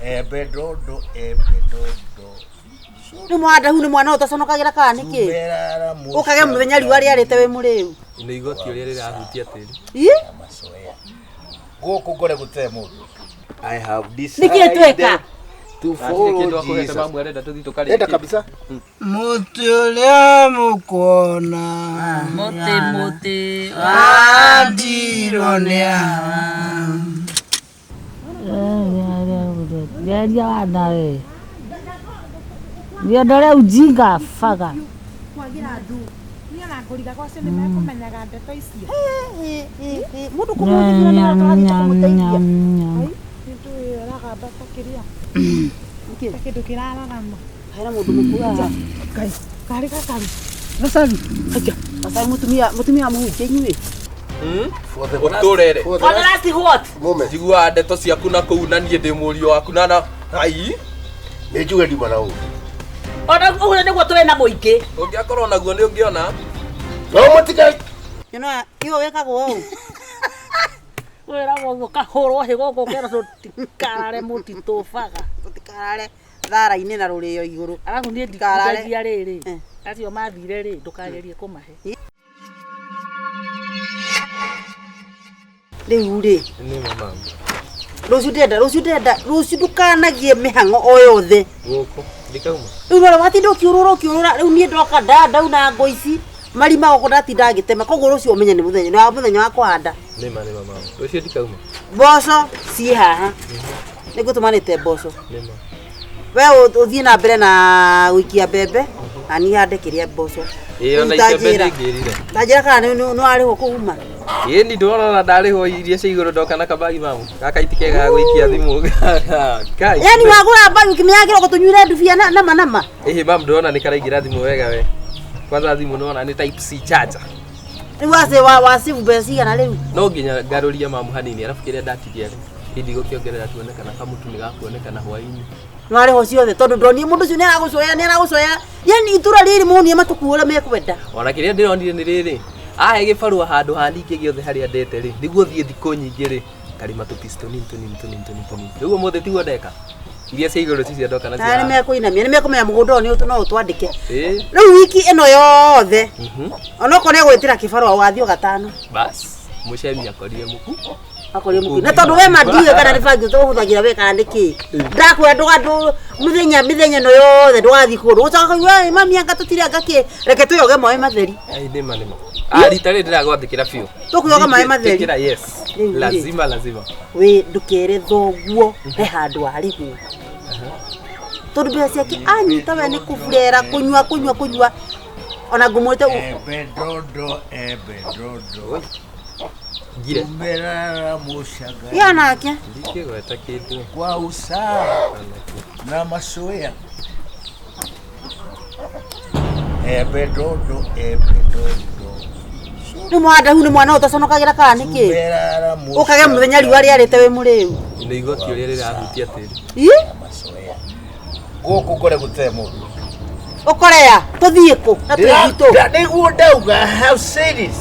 Embe ndondo, embe ndondo. Rĩu mwandahu nĩ mwana ũtaconokagĩra kana nĩkĩ? Sumerara Ũkage mũthenya riũa rĩarĩte wĩ mũrĩu. Nĩ igoti ũrĩa rĩrahutia tĩri. Ĩ? Macoya. Gũkũ ngore gũtarĩ mũndũ. I have Nĩkĩ tweka? decided to Hatirĩ follow kĩndũ akũhete Jesus. mamu arenda tũthiĩ tũkarĩe. Enda kabisa. Mũtĩ ũrĩa mũkuona Mũtĩ mũtĩ wandirwo nĩ awa. Geria wana we. Niondole ujinga faga. Kwagira andu niĩ ona ngũriga gwacio nĩ mekũmenyaga ndeto icio. Mũndũ kũmũthikĩra nĩ tũrathiĩ kũmũteithia. Kĩndũ ĩragamba ta kĩrĩa ta kĩndũ kĩrararama. Hena mũndũ mũkuũ haha. Ngai, karĩ gakaru. Gacaru. Acha. Gacaru mũtumia mũtumia wa mũhunjia inyuĩ. For the last- Ũtũrere. for the For the last last what? moment. Njiguaga ndeto ciaku na kũu na niĩ ndĩ mũriũ waku na na ai Nĩ njuge nduma na ũũ. Ona ũguo nĩguo tũrĩ na mũingĩ. ũngĩakorwo naguo nĩ ũngĩona. No mũtiga You iwe wĩkagwo ũũ. Wĩragwo ũguo kahũrwo hĩ gũkũ ũkerwo tũtikarare mũtitũ baga. Tũtikarare thara-inĩ na rũrĩo igũrũ. Arabu niĩ Ndikarare. ndikugagia rĩrĩ. Eh. Acio mathire rĩ ndũkagerie kũmahe. Rĩu rĩ, Nĩ mama. rũciũ ndĩrenda rũciũ ndĩrenda rũciũ ndũkanagie mĩhang'o o yothe. Gũkũ ndikauma. Rĩu rora watinda ũkĩũrũra ũkĩũrũra rĩu niĩ ndoka ndauna ngũ ici marima gũkũ ndatinda ngĩtema koguo rũciũ ũmenye nĩ mũthenya nĩ wa mũthenya wa kũhanda. Nĩ ma nĩ mama. Rũciũ ndikauma. Mboco ciĩ haha. Nĩ ngũtũmanĩte mboco. Nĩ ma. We ũthiĩ na mbere na gũikia mbembe na niĩ hande kĩrĩa mboco. Ĩĩ ona Rĩu ta icembe njĩra. nĩngĩrire. Ta njĩra kana nĩ warĩhwo kũuma. Ĩĩ ni ndĩrona ndarĩhwo iria cia igũrũ ndoka na kabagi mamu. Gaka itikega ga gũikia thimũ. Kai. Yani wagũra mbagi ũkĩmenya kĩroko tũnyuire ndubia na nama nama. Ĩhĩ mamu ndĩrona nĩ karaingĩra thimũ wega we. Kwanza thimũ nĩwona nĩ type C charger. Rĩu wace wa wacibu mbeca cigana rĩu? No nginya ngarũrie mamu hanini arabu kĩrĩa ndatigia rĩ. Hindi gũkĩongerera tuone kana kamũtu nĩ gakuonekana hwainĩ. Nĩ warĩhwo ciothe tondũ ndonire mũndũ ũcio nĩ aragũcoya nĩ aragũcoya. Yani itũra rĩrĩ monie matukuo ũrĩa mekwenda. Ona kĩrĩa ndĩronire nĩ rĩrĩ. Ahe gĩbarũa handũ ha ningĩ gĩothe harĩa ndete rĩ. Nĩguo thiĩ thikũ nyingĩ rĩ. Karĩma tũpici tũnini tũnini tũnini tũnini tũnini. Rĩu ũmũthĩ tiguo ndeka. Iria cia igũrũ cicio ndoka nacio. Na nĩ haha. mekũinamia nĩ mekũmenya mũgũnda ũyũ nĩ no ũtwandĩke. Ĩĩ. Rĩu wiki ĩno yothe Mhm. onokorwo nĩ egwĩtĩra kĩbarũa ũgathiĩ o gatano. Bas, mũcemi akorire mũku. Akorire mũkuĩ. Na tondũ we ma ndiũĩ kana nĩ bangi ũhũthagĩra we kana nĩ kĩ. Ndakwĩra ndũga mũthenya mĩthenya ĩno yothe ndũgathiĩ kũndũ. Ũcoka kũigua "Ĩ, mami anga tũtirĩ anga kĩ. Reke twĩyoge maĩ matheri. Ai nĩma nĩma. Ah, rita rĩrĩ ndĩragwathĩkĩra biũ. Tũkwĩyoga maĩ matheri. Ndingĩtĩkĩra, yes. Rĩu rĩ. Lazima lazima. We ndũkere thoguo he handũ arĩhwo. Tondũ mbeca ciake anyita we nĩ kũburera kũnyua kũnyua kũnyua. Ona ngũmwĩte Embe ndondo, embe ndondo. Ngire. Sumerara mũcanga. ya nake. Ndingĩgweta kĩndũ. Kwa usawa na macoya. Embe ndondo, embe ndondo. Rĩu mwandahu nĩ mwana ũtaconokagĩra kana nĩkĩ? Sumerara Ũkage mũthenya riũa rĩarĩte wĩ mũrĩu. Nĩ igoti ũrĩa rĩrahutia tĩri. Ĩ? Macoya. Gũkũ ngore gũtarĩ mũndũ. Ũkorea tũthiĩ kũ na twĩ gwitũ. Nĩguo ndauga, I have said it.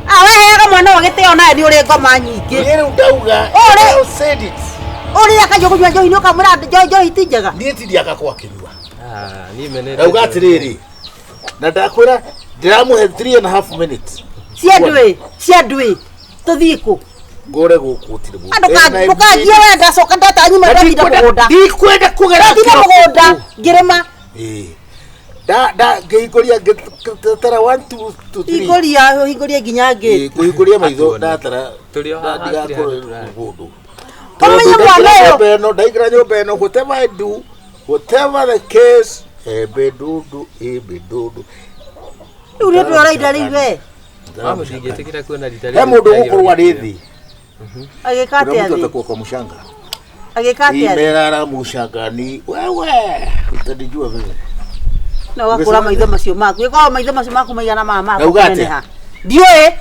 Ah, we heaga mwana ũyũ gĩtĩo nawe nĩ ũrĩ ngoma nyingĩ. Niĩ rĩu ndauga, Ũrĩ- I have said it. Ũrĩa akajua kũnyua njohi nĩ ũkamwĩra njohi ti njega. Niĩ tindiaga kwakĩnyua. Ah, niĩ menete. Ndauga atĩrĩrĩ, na ndakwĩra ndĩramũhe 3.5 minutes. Cia ndwĩ, cia ndwĩ. Tũthiĩ kũ? Ngore gũkũ gũtirĩ mũndũ. Ah, ndũkangie we ndacoka ndatanyuma ndatinda mũgũnda. Ndikwenda kũgera Ndatinda kĩroko. mũgũnda ngĩrĩma. Ĩĩ. Nda nda ngĩhingũria ngĩtara 1 2 2 3. Hingũria hingũrie nginya ngĩti. Kũhingũria maitho Atuone. ndatara. Tũrĩ o haha, hatirĩ ndigakorwo handũ tũrathiĩ. mũndũ. Ũmenye mwana ũyũ. Nyũmba ĩno ndaingĩra nyũmba ĩno whatever I do, whatever the case, embe ndundu, embe ndundu. Rĩu nĩ ũndũ ũraida rĩu we. Mamu ndingĩtĩkĩra kuona rita He mũndũ ũgũkorwo arĩ thĩ. Agĩka Kuna atĩa mtu thĩ? atakuwa kwa mshanga. Agĩka atĩa thĩ? Imerara mshangani. Wewe utanijua vile. Na ũgakũra maitho macio maku. Ĩkorwo maitho macio maku maigana maya maku Nauga atĩa? kũneneha. Ndiũĩ.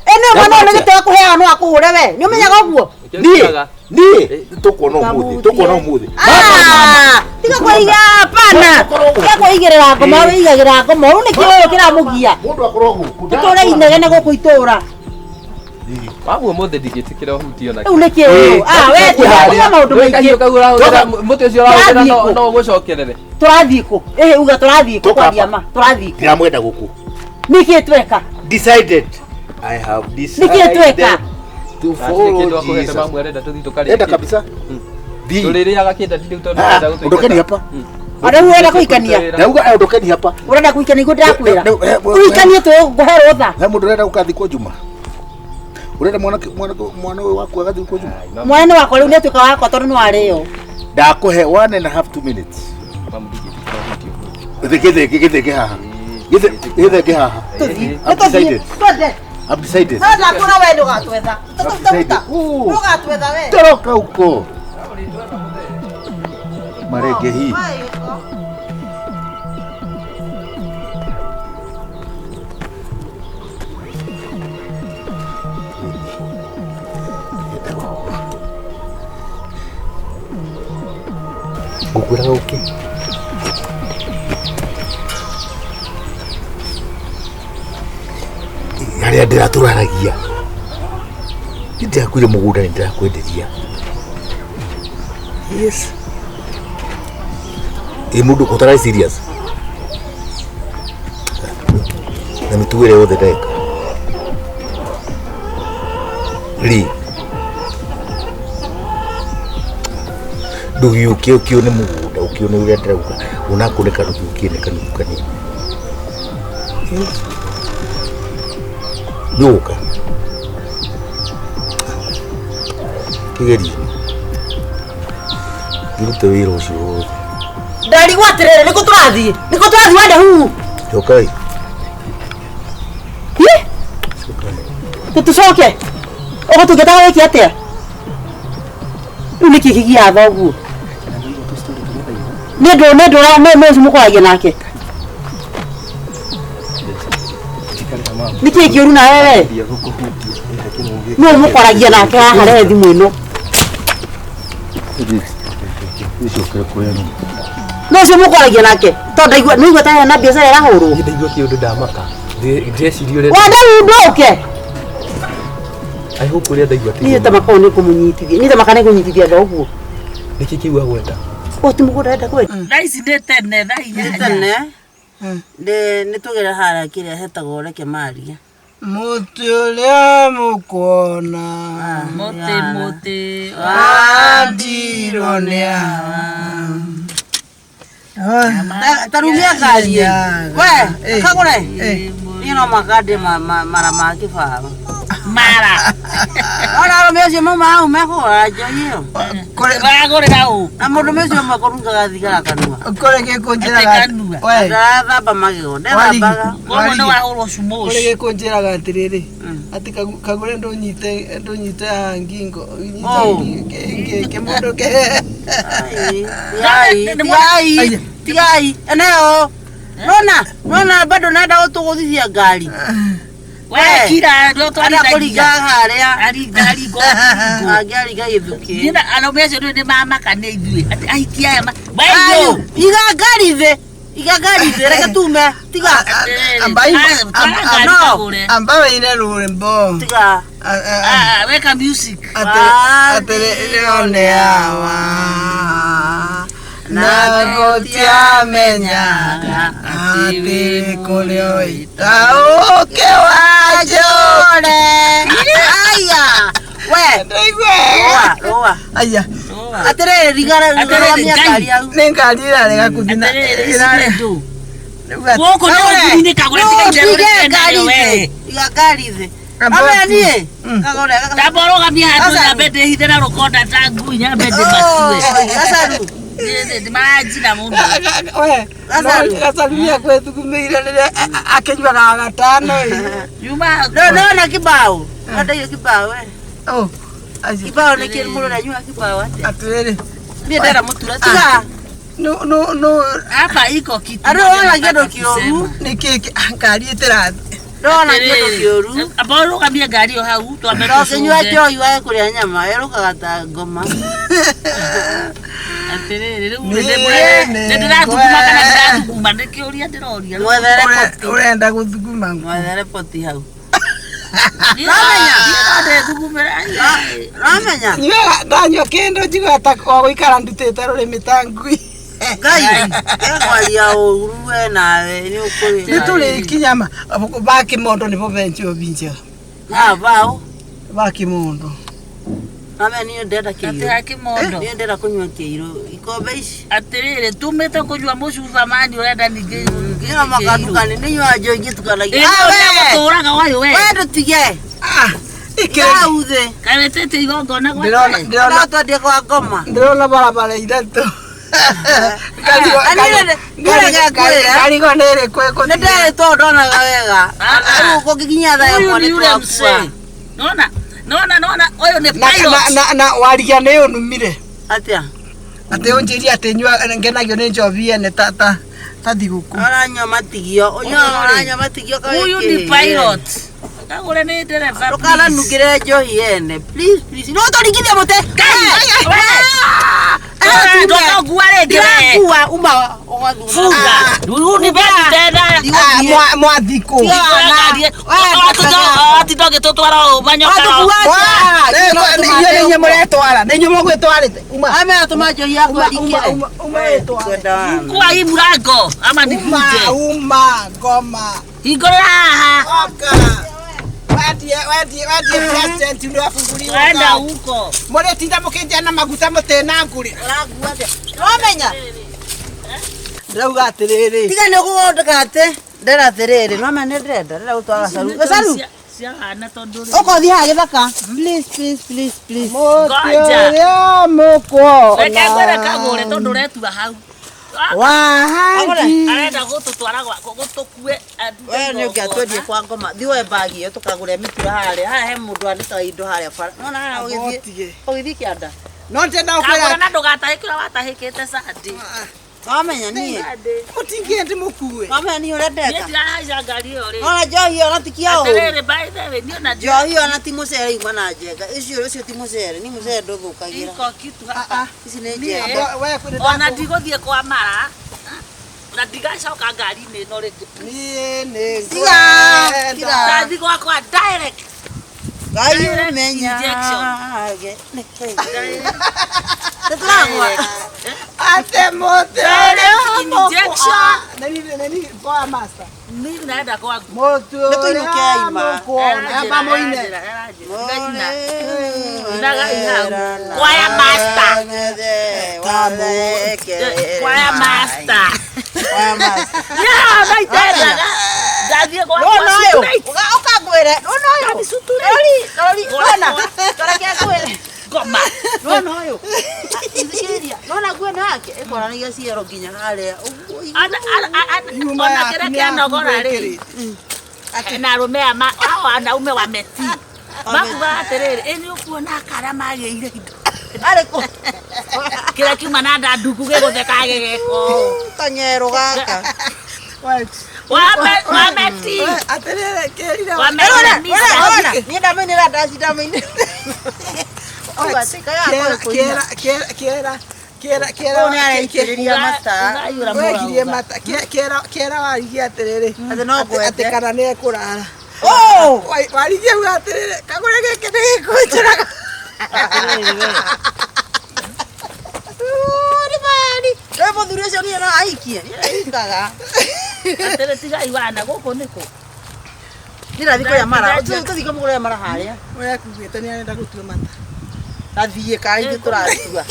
Ĩ nĩ mwana ũyũ nĩ gĩtĩo akũheaga no akũhũre we. Nĩ ũmenyaga ũguo? Niĩ niĩ tũkuona ũmũthĩ, tũkuona ũmũthĩ. Ah, tiga kwĩiga hapana. Tiga kwĩigĩrĩra ngoma wĩigagĩra ngoma. Rĩu nĩkĩ ũyũ kĩramũgia? Mũndũ akorwo gũkũ. Tũtũre inegene gũkũ itũra. Mamu ũmũthĩ ndingĩtĩkĩra ũhutio na Rĩu nĩkĩ ũyũ? Ah, we tiga maũndũ maingĩ. Kahiũ kau ũrahũthĩra mũtĩ ũcio ũrahũthĩra Tũrathiĩ kũ? no ũgũcokerere. Tũrathiĩ kũ? Ĩhĩ uga tũrathiĩ kũ Tũka kwaria hapa. ma? Tũrathiĩ kũ? Ndiramwenda gũkũ. Nĩkĩ tweka? Decided. I have Nĩkĩ tweka? decided to Hatirĩ kĩndũ follow akũhete Jesus. mamu arenda tũthiĩ tũkarĩe. Enda kabisa. Thiĩ. Tũrĩrĩaga kĩnda rĩu tondũ Ah, ũrenda gũtũingata. ondokeni hapa. Ona rĩu ũrenda kũhikania? Ndauga ondokeni hapa. Ũrenda kũhikania nĩguo ndĩrakwĩra. Ne- Ũhikanie tũngũhe rũtha. He mũndũ ũrenda gũkathikwo Juma. Ũrenda mwana mwana mwana ũyũ waku agathikwo Juma. Mwana nĩ wakwa rĩu nĩatuĩka wakwa tondũ nĩ warĩo. Ndakũhe 1.5 2 minutes. Mamu ndingĩtĩkĩra ũhutio ũmũthĩ. Gĩthĩ gĩthĩ haha. Gĩthĩ gĩthĩ haha. Tũthiĩ. I've Nĩtũthiĩ. decided. Twende. I've decided. No ndakwĩra we ndũgatwetha. I've decided. Ooh. Ndũgatwetha we. Toroka huko. Marege hii. Ngũkwĩraga ũke. Harĩa ndĩratũraragia. Ndĩrakwire mũgũnda nĩ ndĩrakwenderia. Yes. Ĩ mũndũ ũtararĩ serious. Na mĩtugo ĩrĩa yothe ndeka. Rĩ. Ndũgĩũke ũkĩone mũgũnda ũkĩone ũrĩa ndĩrauga onakũnĩka ndũgĩũkĩone kanuthu kanini. Yes. Nĩũgũka. Kĩgerie. Ngĩrute wĩra ũcio wothe. Ndarigwo atĩrĩrĩ nĩkũ tũrathiĩ? Nĩkũ tũrathiĩ wende huu? Cokai. Hi? Cokai. Tũtũcoke. Ũgũtungataga wĩke atĩa? Rĩu nĩkĩ kĩgiaga thoguo? Nĩ ndũ nĩ ndũ nĩ nĩ ũcio mũkwaragia nake. Nĩkĩ kĩũru nawe we? Ndia gũkũhutia. Nũ mũkwaragia nake haha rehe thimũ ĩno? Icokere kũrĩa nyuma. Nũ ũcio mũkwaragia nake? Tondũ ndaigua nĩigua ta hena biacara ĩrahũrwo. Niĩ ndaigua kĩũndũ ndamaka. Ndĩreciria ũrĩa Wenda ndũke. I hope ũrĩa ndaigua ti Niĩ ta makao nĩ kũmũnyitithia. Niĩ ta maka nĩ kũnyitithia thoguo. Nĩkĩ kĩu agweta? Ũyũ ti mũgũnda arenda kwendia. Thaa ici nĩ tene thaa inyanya. Tene nĩ tũgere harĩa kĩrĩa hetagwo reke maria. Mũtĩ ũrĩa mũkuona Mũtĩ mũtĩ wandirwo nĩ awa. Ta rumia ngari ĩ. We, kagũre. Niĩ no makande mara ma kĩbaũ. mara. Ona arũme acio mauma hau mekũgũra njohi ĩyo. Wagũrĩra ũ? Na mũndũme ũcio ũmwe kũrungaga thigara kanua. Kũrĩ gĩkũnjĩraga Atĩ kanua. we Ndarathamba magego, ndethambaga. Koguo nĩ wahũrwo kũrĩ cumoci. gĩkũnjĩraga atĩrĩrĩ atĩ kagũre ndũnyite ndũnyite haha ngingo Oh. nyite kĩmũndũ ke Ai, tigai, tigai, tigai. Eneo. Nona, nona bado nenda gũtũgũthithia ngari. We kira nĩ Arĩa ũtwarithagia. kũringa harĩa. Aringa aringa. Angĩaringa gĩthukĩ. Niĩ na arũme acio rĩu nĩ mamaka nĩ ithuĩ. Atĩ ahiki aya ma. Ayu, Weyo. iga ngari thĩ. Iga ngari thĩ, reke tume. Tiga. amba wĩine rwĩmbo Tiga. Weka music. atĩrĩrĩo nĩ awa na gũtiamenyaga atĩ kũrĩ ũita ũkĩ wa Njũre. Aya. We. Rũa, rũa. aya Atĩrĩrĩ, rigara rũgamia ngari yaku. nĩ ngari ĩrarega kũthiĩ na Atĩrĩrĩ, ici ĩrarega nĩ ndũ. Gũkũ nĩ ũthuri-inĩ kagũre tiga Tige itherũ rĩtene ngari we. thĩ. Iga ngari thĩ. Amba Ambe waku. niĩ. Kagũre. Tamba ũrũgamie handũ Gacaru. nyambe ndĩhithe na rũkonda ta ngui nyambe ndĩmatue. Gacaru. Nĩ maranjina mũno. Gacaru. gacaru nĩakwĩthugumĩire rĩrĩa akĩnyuaga gatano ĩ. Yuma No, no, na kibao. Ndandaire kibao we. Oh, acio. Kibao nĩ kĩ mũndũ aranyua kibao atĩa? Atĩrĩrĩ Niĩ ndera mũtura. Tiga. no no no hapa iko kitu. Andũ ona kĩndũ kĩũru. nĩkĩ ngari ĩtĩrathiĩ Ndona kĩndũ kĩũru. Amba ũrũgamie ngari ĩyo hau twambe Ndũkĩnyua tũcũnge. njohi wage kũrĩa nyama, ĩrũkaga ta ngoma. Atĩrĩrĩ rĩu Nĩ- nĩ ndĩrathuguma kana ndĩrathuguma nĩ kĩũria ndĩroria. Mwethere poti. ũrenda gũthuguma Mwethere poti hau. Ramenya. Ndethugumĩra. Ramenya. Nyuaga ndanyua kĩndũ njiguaga ta o gũikara ndutĩte rũrĩmĩ ta ngui. Ngai, ekwaria ũru we nawe nĩ ũkũrĩ. Nĩ tũrĩkinya ba kĩmondo nĩbo benjwo njega. Ah, bao. Ba kĩmondo. Ramenya niĩ ndĩrenda kĩirũ. Atĩ akĩmondo. Niĩ ndĩrenda kũnyua kĩirũ. Ikombe ici. Atĩrĩrĩ tumĩte kũnyua mũcuba mani ũrenda ningĩ. Nginya makandukani nĩ nyua njohi ngĩtukanagia. Ĩĩ ũrĩa gũtũraga wayo we. We ndũtige. Ah, ikĩrĩ. Hau thĩ. Kaĩ wĩtĩte igongona gwa Ndĩrona Ngai? ndĩrona No twendie kwa ngoma. ndĩrona barabara ithatũ. Ngarigwo nĩ ĩrĩkũ Nĩ ĩkũthiĩ. nderĩtwo ndonaga wega. Rĩu kũngĩkinya thaa Ũyũ ĩmwe nĩ nĩ yule twakua. mzee. Nona nona nona ũyũ nĩ Na pilot. na na warigia nĩ ũnumire. Atĩa? Atĩ ũnjĩrie atĩ nyua ngenagio nĩ njobi ene ta ta ta thigũkũ. Ũranyua matigio. Ũnyua ũranyua matigio kaĩ Huyu ni pilot. Kagũre nĩ ndereba. Ndũkananungĩre njohi ene. Please, please. No tũringithie mũtĩ. Ndũkangua rĩngĩ we. Ndirakua uma ũgathura. Funga. Rĩu nĩ bendi tena. Ah, mwa mwathikũ. Watinda ũgĩtũtwara ũũ manyoka. Inyuĩ nĩ inyuĩ mũretwara. Nĩ inyuĩ mũgwĩtwarĩte. Uma. Amera tũma njohi yaku Uma ĩrikĩre. uma uma wĩtware. Kwa hii mlango ama Uma nikuje. uma ngoma. Hingũrĩra haha. Oka. Wendie wendie wendie president nĩ afunguliwa. Wenda huko. Mũrĩtinda mũkĩnjana maguta mũtĩ ngũrĩ. Ũrangua atĩa? Wamenya? Ndĩrauga atĩrĩrĩ. Tiga nĩ ũgũthondeka atĩ. Ndĩrenda atĩrĩrĩ, nwamenya nĩ ndĩrenda, ndĩrenda gũtwara gacaru. Gacaru, Ciahana tondũ rĩ. ũka ũthiĩ haha gĩthaka. Please, please, please, please. Mũtĩ Ngoja. ũrĩa mũkuona. Reke ngwĩre kagũre tondũ ũretua hau. Wahanji. Arenda gũtũtwara gũtũkue. We nĩ ũngĩatwendie kwa ngoma. Thiĩ woe mbagi ĩyo tũkagũre mĩtura harĩa. Haha he mũndũ anĩkaga indo harĩa bara. Nĩwona haha ũgĩthiĩ Ũtige. ũgĩthiĩ kĩanda. No ndĩrenda Kagũre gũkwĩra na ndũgatahĩke ũrĩa watahĩkĩte Sunday. Wamenya niĩ. mũtingĩe ndĩmũkue. Wamenya niĩ ũrĩa Niĩ ndeka. ndirahaica ngari ĩyo rĩ. Ona njohi ona ti kĩa ũru. Atĩrĩrĩ by the way niĩ ona Njohi ona ti mũcere ima na njenga. Ũcio ũcio ti mũcere, ni mũcere ndũthũkagĩra. iko kitu hapa. Ici nĩ njenga. We kwĩrĩ Ona ndigũthiĩ kwa mara. Na ndigacoka ngari-inĩ ĩno rĩngĩ. Niĩ nĩ Tiga, tiga. Ndathiĩ gwakwa direct. Ngai Direct ũmenya. injection. Nĩ tũragwa. Atĩ mũtĩ ũrĩa Injection. Nĩ kwa master. Mimi naenda kwangu. Mũtĩ Nĩ tũinũke ũrĩa ima. mũkuona. Amba mũine. Kwaya master. Kwaya master. Kwaya master. Yeah, naitendaga. Ndathiĩ gwakwa Nona ũyũ. straight. Ũkangwĩre. Nona ũyũ. Yaani suture. Rori, rori. Nona. Toreke ngwĩre. Ngoma. Nona ũyũ. Thikĩrĩria. Nona nguo ĩno yake ĩkwaranagia ciero nginya harĩa. Ũguo Yuma Ona yaku kĩrĩa nĩ yaku kĩanogora rĩ. gwĩkĩrĩte. Na arũme aya hao wanaume wametii. Makugaga atĩrĩrĩ, ĩ nĩ ũkuona kara magĩire indo. Arĩ kũ? Kĩrĩa kiuma na nda nduku gĩgũtheka gĩgeka ũũ. Kanyero gaka. Wametii. We, atĩrĩrĩ kĩrire Wamenya misa. Ona, niĩ ndamũinĩra ndaci ndamũinĩra. Uga atĩ kaya kĩera kũina. kĩera kĩera kĩera kĩera Ũyũ nĩ areitĩrĩria mata. Ũraiyũra wegirie mũraũga. mata kĩera kĩera warigie atĩrĩrĩ Atĩ no atĩ ngwende. kana nĩ ekũrara. Oh! Warigie uga atĩrĩrĩ kagũre gĩkĩ nĩ gĩkũnjũraga. Nĩ bani. Rĩu mũthuri ũcio niĩ no ahikie. Niĩ ahikaga. Atĩrĩ tigai wana gũkũ nĩkũ? Niĩ ndathiĩ kũrĩa mara. Tũthiĩ kũmũgũrĩra mara harĩa. We akugĩte nĩ arenda gũtua mata. Tathiĩ karĩ ithuĩ tũratua.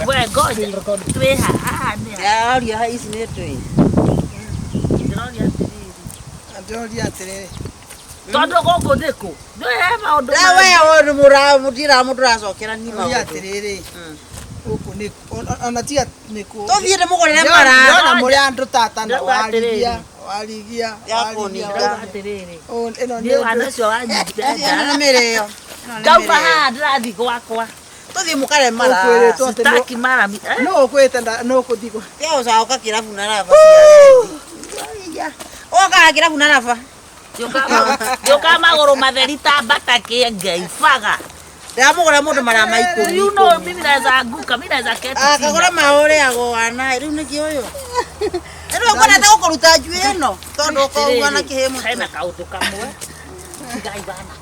We ngoja. Twĩ haha nĩ ha. Aria ha ici nĩ ndũĩ. Ndĩroria atĩrĩrĩ. Ndĩroria atĩrĩrĩ Tondũ gũkũ nĩkũ? Nĩ he maũndũ Na we ũyũ nĩ mũndira mũndũ ũracokera niĩ ndĩroria maũndũ. atĩrĩrĩ gũkũ nĩ ona tiga nĩkũ Tũthiĩ ndĩmũgũrĩre mara. ndĩrona mũrĩ andũ tata na Ndĩrauga warigia atĩrĩrĩ. warigia Ya warigia kũninga. Ndĩrauga atĩrĩrĩ. Ũ, ĩno Niĩ nĩ wana ũcio wanyita Ĩno nda. nĩ mĩrĩo. Ĩno nĩ Ndauma mĩrĩo. haha ndĩrathiĩ gwakwa. Tũthiĩ mũkare mara. Ũkwĩrĩtwo atĩ nũ- Sitaki mara. nũ ũkwĩte nũ ũkũthiĩ gwa- Tiga gũcoka kĩrabu na raba cia. Ũkaga kĩrabu na raba. Ndĩũkaga magũrũ matheri ta mbata kĩengei baga. Ndĩramũgũra mũndũ mara ma ikũmi. You know mimi naweza anguka, mimi naweza keti chini. Akagũra maũrĩagwo wana rĩu nĩkĩ ũyũ. Rĩu ũkwenda gũkũruta njuĩ ĩno tondũ ũkaugua na kĩhĩ Hena mũtwe. kaũndũ kamwe. Tigai wana.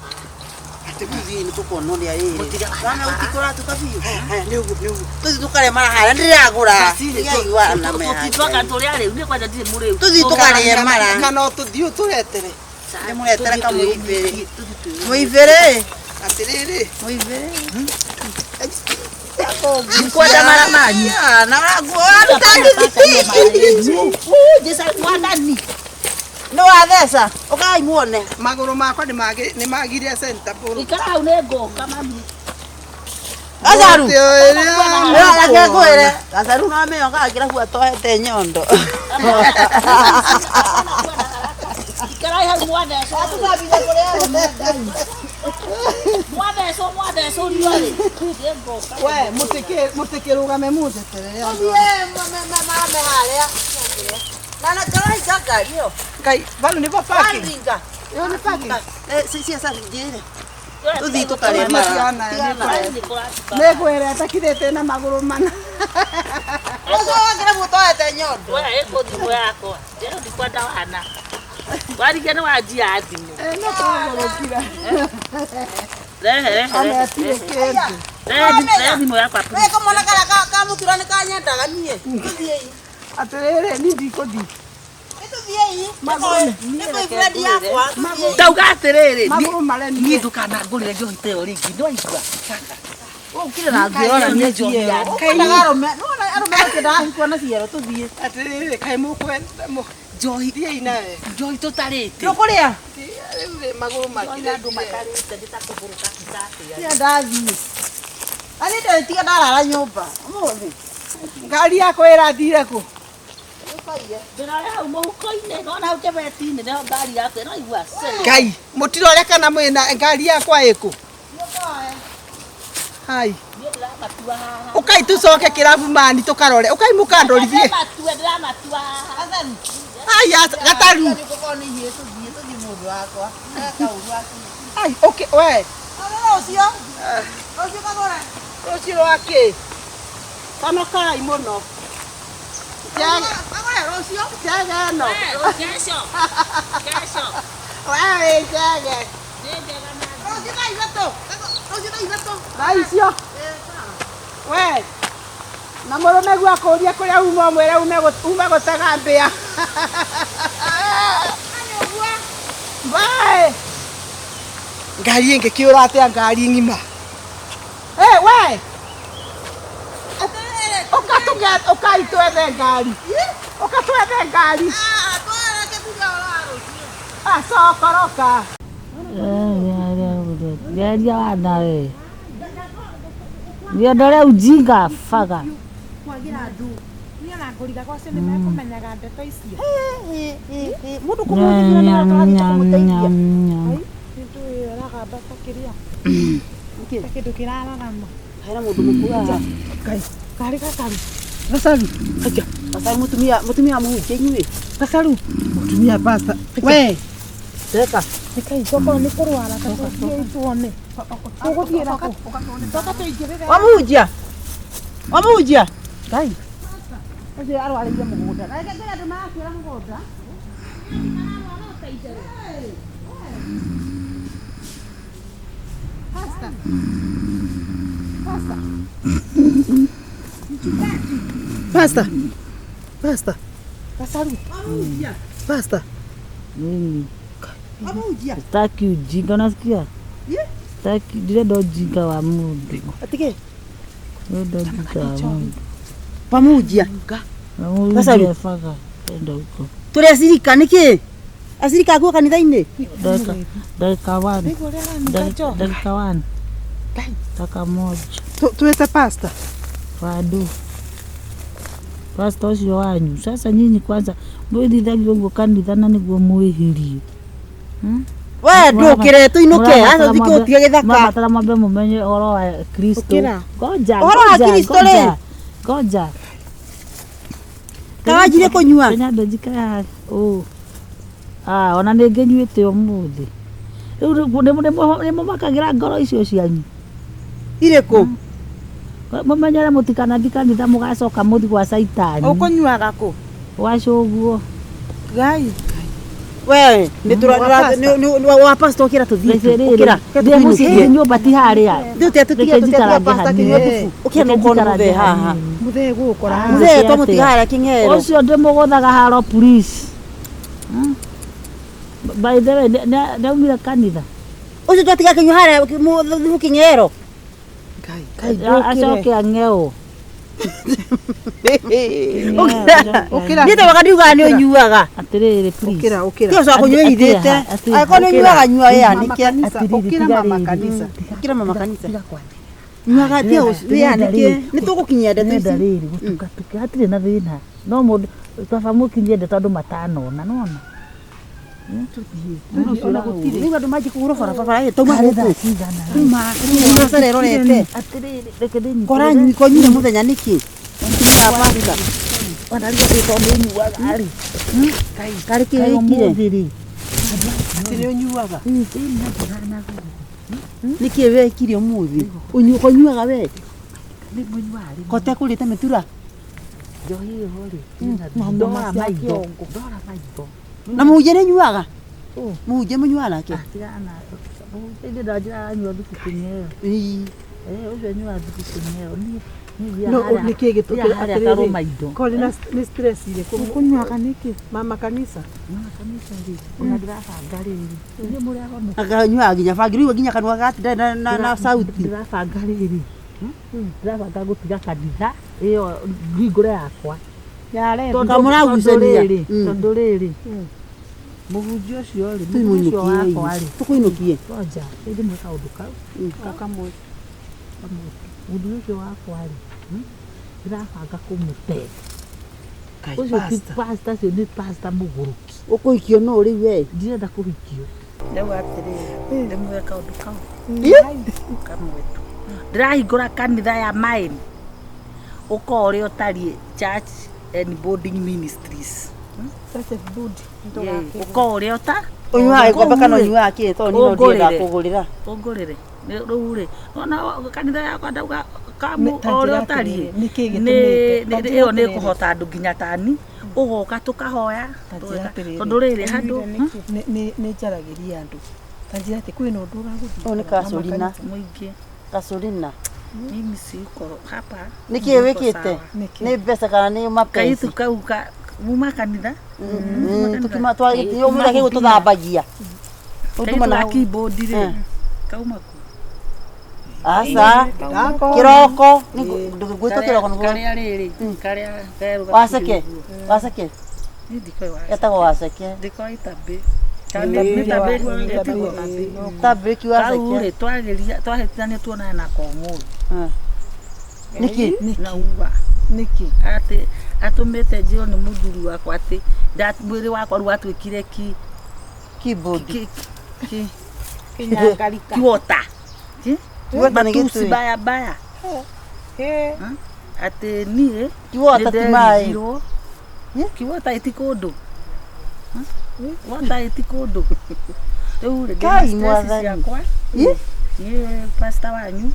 Atĩ mũthiĩ nĩ tũkuona ũrĩa ĩrĩ. Mũtiga Wana ũtikũratuka biũ. Haya, nĩ ũguo nĩ ũguo. Tũthiĩ tũkarĩe mara harĩa ndĩragũra. Tigai wana me Tũtitwaka tũrĩa rĩu nĩ kwanja ndirĩ mũrĩu. Tũthiĩ tũkarĩe mara. Kana tũthiĩ ũtũretere. Ndĩmũretere kamũibĩrĩ. Mũibĩrĩ. Atĩrĩrĩ. Mũibĩrĩ. Ndikwenda mara manyu. Na waruta ngithiti. Mwathani. Nĩ watheca. Ũkai muone. Magũrũ makwa nĩ magire center ball. Ikara hau nĩ ngũka mami. Gacaru. Mũtĩ ũrĩa Reke ngwĩre. Gacaru no amenyo gakĩra kua tohete nyondo. Ikarai hau mwathecwo. Mwathecwo mwathecwo riũa-rĩ. Nĩ ngũka. We mũtikĩrũgame mũnjeterere andũ. Mame harĩa. Na na karahinga ngari ĩyo. Ngai, vau nĩvo parking. Waringa. Ĩyo nĩ parking. Cia njĩre. Tũthiĩ tũkarĩe mara. Tigana, Nĩngwĩra atakirĩte na magũrũ mana. Ũcio wakĩra kua tohete nyondo. We ĩkũ thimũ yakwa. Rĩu ndikwenda wana. Warige nĩ wanjia thimũ. No tũgũrũkira. Rehe rehe. Ona atirĩ kĩndũ. Rehe thimũ yakwa. We kamwana karĩa ka mũtura nĩ kanyendaga niĩ. Tũthiĩi. Atĩrĩrĩ, niĩ ndikũthiĩ. Nĩ tũthiĩi. Nĩ boyfriend yakwa. Tũthiĩi. Ndauga atĩrĩrĩ. Magũrũ maremire. Niĩ ndũkanangũrĩre njohi ta ĩyo rĩngĩ. Nĩwaigua? Ũkire na ngĩrora nĩ njohi ya. Ũkwendaga arũme. Nĩwona arũme makĩendaga hikwo na ciero tũthiĩ. Atĩrĩrĩ, kaĩ mũkwenda Njohi thiĩi nawe. njohi tũtarĩte. Ndũkũrĩa? Rĩu rĩ, magũrũ Njohi andũ makirĩtie. matarĩte nĩ ta kũgũrũka kita atĩa. Tiga ndathiĩ. Arĩ ndetiga ndarara nyũmba. Ũmũthĩ. Ngari yakwa ĩrathire kũ? Ndĩrore hau mũhuko-inĩ, nĩwona hau kĩbeti-inĩ nĩho ngari yakwa ĩraigua. Ngai, mũtirore kana mwĩna ngari yakwa ĩkũ? Hai. Niĩ ndĩramatua haha. Ũkai tũcoke kĩrabu mani tũkarore. Ũkai mũkandorithie. Ndĩramatua, ndĩramatua haha. Ai, gataru. Gũkorwo nĩ ihiĩ tũthiĩ tũthiĩ mũndũ wakwa. Kaũru aku. Ai, okay, we. Rũciũ. Rũciũ kagũre. Rũciũ rwa kĩ? Conokai mũno. Kagũre rũciũ. Njega ĩno. We, kesho. Kesho. We wĩ njege. Nĩ njega na Rũciũ thaa ithatũ. Rũciũ thaa ithatũ. Thaa icio. We. Na mũrũme guo akũrie kũrĩa uma ũmwĩre ume gũtega mbĩa. Bye. Ngari ĩngĩkĩũra atĩa ngari ng'ima? Hey, we. Ũka tũge ũkai twethe ngari. Ũka twethe ngari. Acokoroka. Geria wana we. Niondore ujinga faga. Kwagira andũ. Niĩ ona ngũriga gwacio nĩ mekũmenyaga ndeto icio. Mũndũ kũmũthikĩra nĩ tũrathiĩ kũmũteithia. Kĩndũ ĩragamba ta kĩrĩa. Ta kĩndũ kĩrararama. Hena mũndũ mũkuũ haha. Karĩ gakaru. Gacaru. Gacaru mũtumia mũtumia mũhunjia inyuĩ. Gacaru. Mũtumia pasta. We. Teka. Nĩkai tokorwo nĩ kũrwara ta tũthiĩi tuone. Tũgũthiĩra kũ? Toka tũingĩrĩre. Wamũhunjia. Wamũhunjia. Ngai. Ũcio arwarĩire mũgũnda. Reke ngwĩre andũ marakuĩra mũgũnda. Pasta. Pasta. Pasta. Pasta. Gacaru. Pasta. Mimi Wamũhunjia. sitaki ujinga unasikia? Sitaki ndirenda ujinga wa mundu. Atige. Ndirenda ujinga wa mundu. Wamũhunjia. Gacaru faga enda huko. Tũrĩ acirika nĩkĩ? Acirika akuo kanitha-inĩ. Dakika dakika one. Nĩguo ũrĩa aranuka njohi. Dakika one. Dakika moja. Tuĩte pasta. Wadu. Pasta ũcio wanyu. Sasa nyinyi kwanza mwĩthithagio ũguo kanitha na nĩguo mwĩhĩrie. We ndũkĩre tũinũke. Aca ũthiĩ ũtige gĩthaka. Mwabatara mwambe mũmenye ũhoro wa Kristo. Ũkĩra. Ngoja, Ũhoro wa ngoja, Kristo rĩ? ngoja. Ngoja. Kawanjirie kũnyua. Kenya ndũnjikare haha. Ũ. Ah, ona nĩ ngĩnyuĩte ũmũthĩ. Rĩu nĩ mũmakagĩra ngoro icio cianyu. Irĩkũ? Mũmenyere mũtikanathi kanitha mũgacoka mũthi gwa caitani. Ũkũnyuaga kũ? Gwa cũguo. Ngai. We nĩ wa pastor ũkĩra tũthiĩ tu, ũkĩra Ndĩ mũciĩ nyũmba ti harĩa. Rĩu tũtige Reke tũtige njikarage pastor hanini. kĩnyua thubu ũkĩra Reke nũkorwo nĩ njikarage mũthee haha hanini. Mũthee gũkora. Mũthee Atĩa? twamũtiga harĩa kĩng'ero Ũcio ndĩmũgũthaga haro please. Hmm? By the way, nĩaumire kanitha. Ũcio twatiga kĩnyua harĩa thubu kĩng'ero. Acoke ang'ewo. Ũkĩra. Niĩ twaga ndiugaga nĩ ũnyuaga. Atĩrĩrĩ please. Ũkĩra, ũkĩra. Ti ũcoka kũnyua ithĩte. Atĩa, Angĩkorwo nĩ ũnyuaga nyua Mama wĩyanĩke. kanitha, Atĩrĩrĩ, ũkĩra tiga mama rĩrĩ. kanitha. Ũkĩra mama kanitha. Nyuaga ti wĩyanĩke. Nĩ tũgũkinyia ndeto Ndĩrenda ici. rĩrĩ gũtukatuke hatirĩ na thĩna no mũndũ baba mũkinyie ndeto andũ matanona nona. Ona gũtirĩ. Rĩu andũ manjie kũhũrwo barabara ĩ tauma Harĩ gũkũ. thaa cigana? Tuma Tuma erorete. Atĩrĩrĩ reke ndĩnyitĩrĩre. Kora konyire mũthenya nĩkĩ? Mũtumia wa pastor. Ona rĩu atĩ tondũ nyuaga rĩ. Karĩ kĩ Kaĩ wĩkire? ũmũthĩ rĩ. Atĩ nĩ ũnyuaga. Nĩkĩ wekire ũmũthĩ? Konyuaga we? Kote kũrĩte mĩtura? Njohi ĩyo rĩ. Ndora maitho. Ndora maitho. Na mũhunjia nĩ nyuaga? Mũhunjia mũnyuaga nake? Tigana. Ĩndĩ ndanjĩra aranyua thubu kĩng'eo. Ĩĩ. Eh, ũcio anyuaga thubu kĩng'eo. Niĩ niĩ No, thiaga harĩa- nĩkĩ gĩtũkĩra thiaga harĩa atĩrĩrĩ. karũma indo. Korĩ na nĩ stress irĩkũ? Ũkũnyuaga nĩkĩ? Mama kanitha. Mama kanitha rĩ. Ona ndĩrabanga rĩrĩ. Inyuĩ mũrĩ ahonoku. Akanyuaga nginya bangi rĩu nginya kanua gatinda na sauti. Ndĩrabanga rĩrĩ. Ndĩrabanga gũtiga kanitha ĩyo hingũre yakwa. Tondũ- Kamũragucania. tondũ rĩrĩ, Mm. tondũ rĩrĩ mũhunjia ũcio rĩ mũhunjia ũcio wakwa rĩ Tũkũinũkie. ngoja ĩndĩ mwĩ kaũndũ kau Kamwe. kamwe mũthuri ũcio wakwa rĩ ndĩrabanga kũmũte ũcio ti pastor ũcio nĩ pastor mũgũrũki. Ũkũhikio nũ rĩu we? Ndirenda kũhikio. Ndauga atĩrĩrĩ ndĩmwĩre kaũndũ kau kamwe tu ndĩrahingũra kanitha ya mine ũkorwo ũrĩa ũtariĩ church and boarding ministries. Ũkorwo ũrĩa ũta Ũnyuaga gĩkombe kana Kũu rĩ, ũnyuaga kĩ? Tondũ niĩ no ndienda Ũngũrĩre. kũgũrĩra. Ũngũrĩre rĩu rĩ ona kanitha yakwa ndauga kamu Nĩ- ta o ũrĩa njĩra ũtariĩ atĩrĩrĩ, nĩkĩ gĩtũmĩte? Ta njĩra ĩyo nĩ atĩrĩrĩ. ĩkũhota andũ nginya tani ũgoka tũkahoya Ta njĩra tũgeka. atĩrĩrĩ. Tondũ rĩrĩ handũ Nĩ njaragĩria andũ. Ta njĩra atĩ kwĩna ũndũ ũragũthumbũra. Ũyũ nĩ Kaculina. mũingĩ Kaculina. mimi siko hapa. Nĩkĩ niko wĩkĩte? sawa. Nĩkĩ? Nĩ mbeca kana nĩ mapenzi? Kaitu kau ka muma kanitha. Tukima twagĩthiĩ kĩu tũthambagia. Kaitu Ũtuma ga na keyboard rĩ Eh. kauma ku Aca. Kĩroko. Ngwĩtwo kĩroko nĩguo. Karĩa rĩrĩ karĩa kerũ Waceke. Waceke. Ni ndikoi waceke. Etagwo waceke. Ndikoi tabĩ. Nĩ tabĩ ĩtigwo. Tabĩ ki Kau waceke. rĩ twageria twahĩtithania tuonane nako ũmũthĩ. Nĩkĩ? Na uga Nĩkĩ? atĩ atũmĩte njĩrwo nĩ mũthuri wakwa atĩ mwĩrĩ wakwa rĩu watuĩkire ki Keyboard. ki ki Kinyangarika. kiwota. Kiwota nĩ Matusi gĩtũĩ. baya baya. Atĩ niĩ Kiwota ti maĩ. nĩnderigirwo. Kiwota ĩti kũndũ. Wota ĩti kũndũ. Rĩu rĩ ndĩna Kai stress mwathani. ciakwa. Ĩ? Niĩ pastor wanyu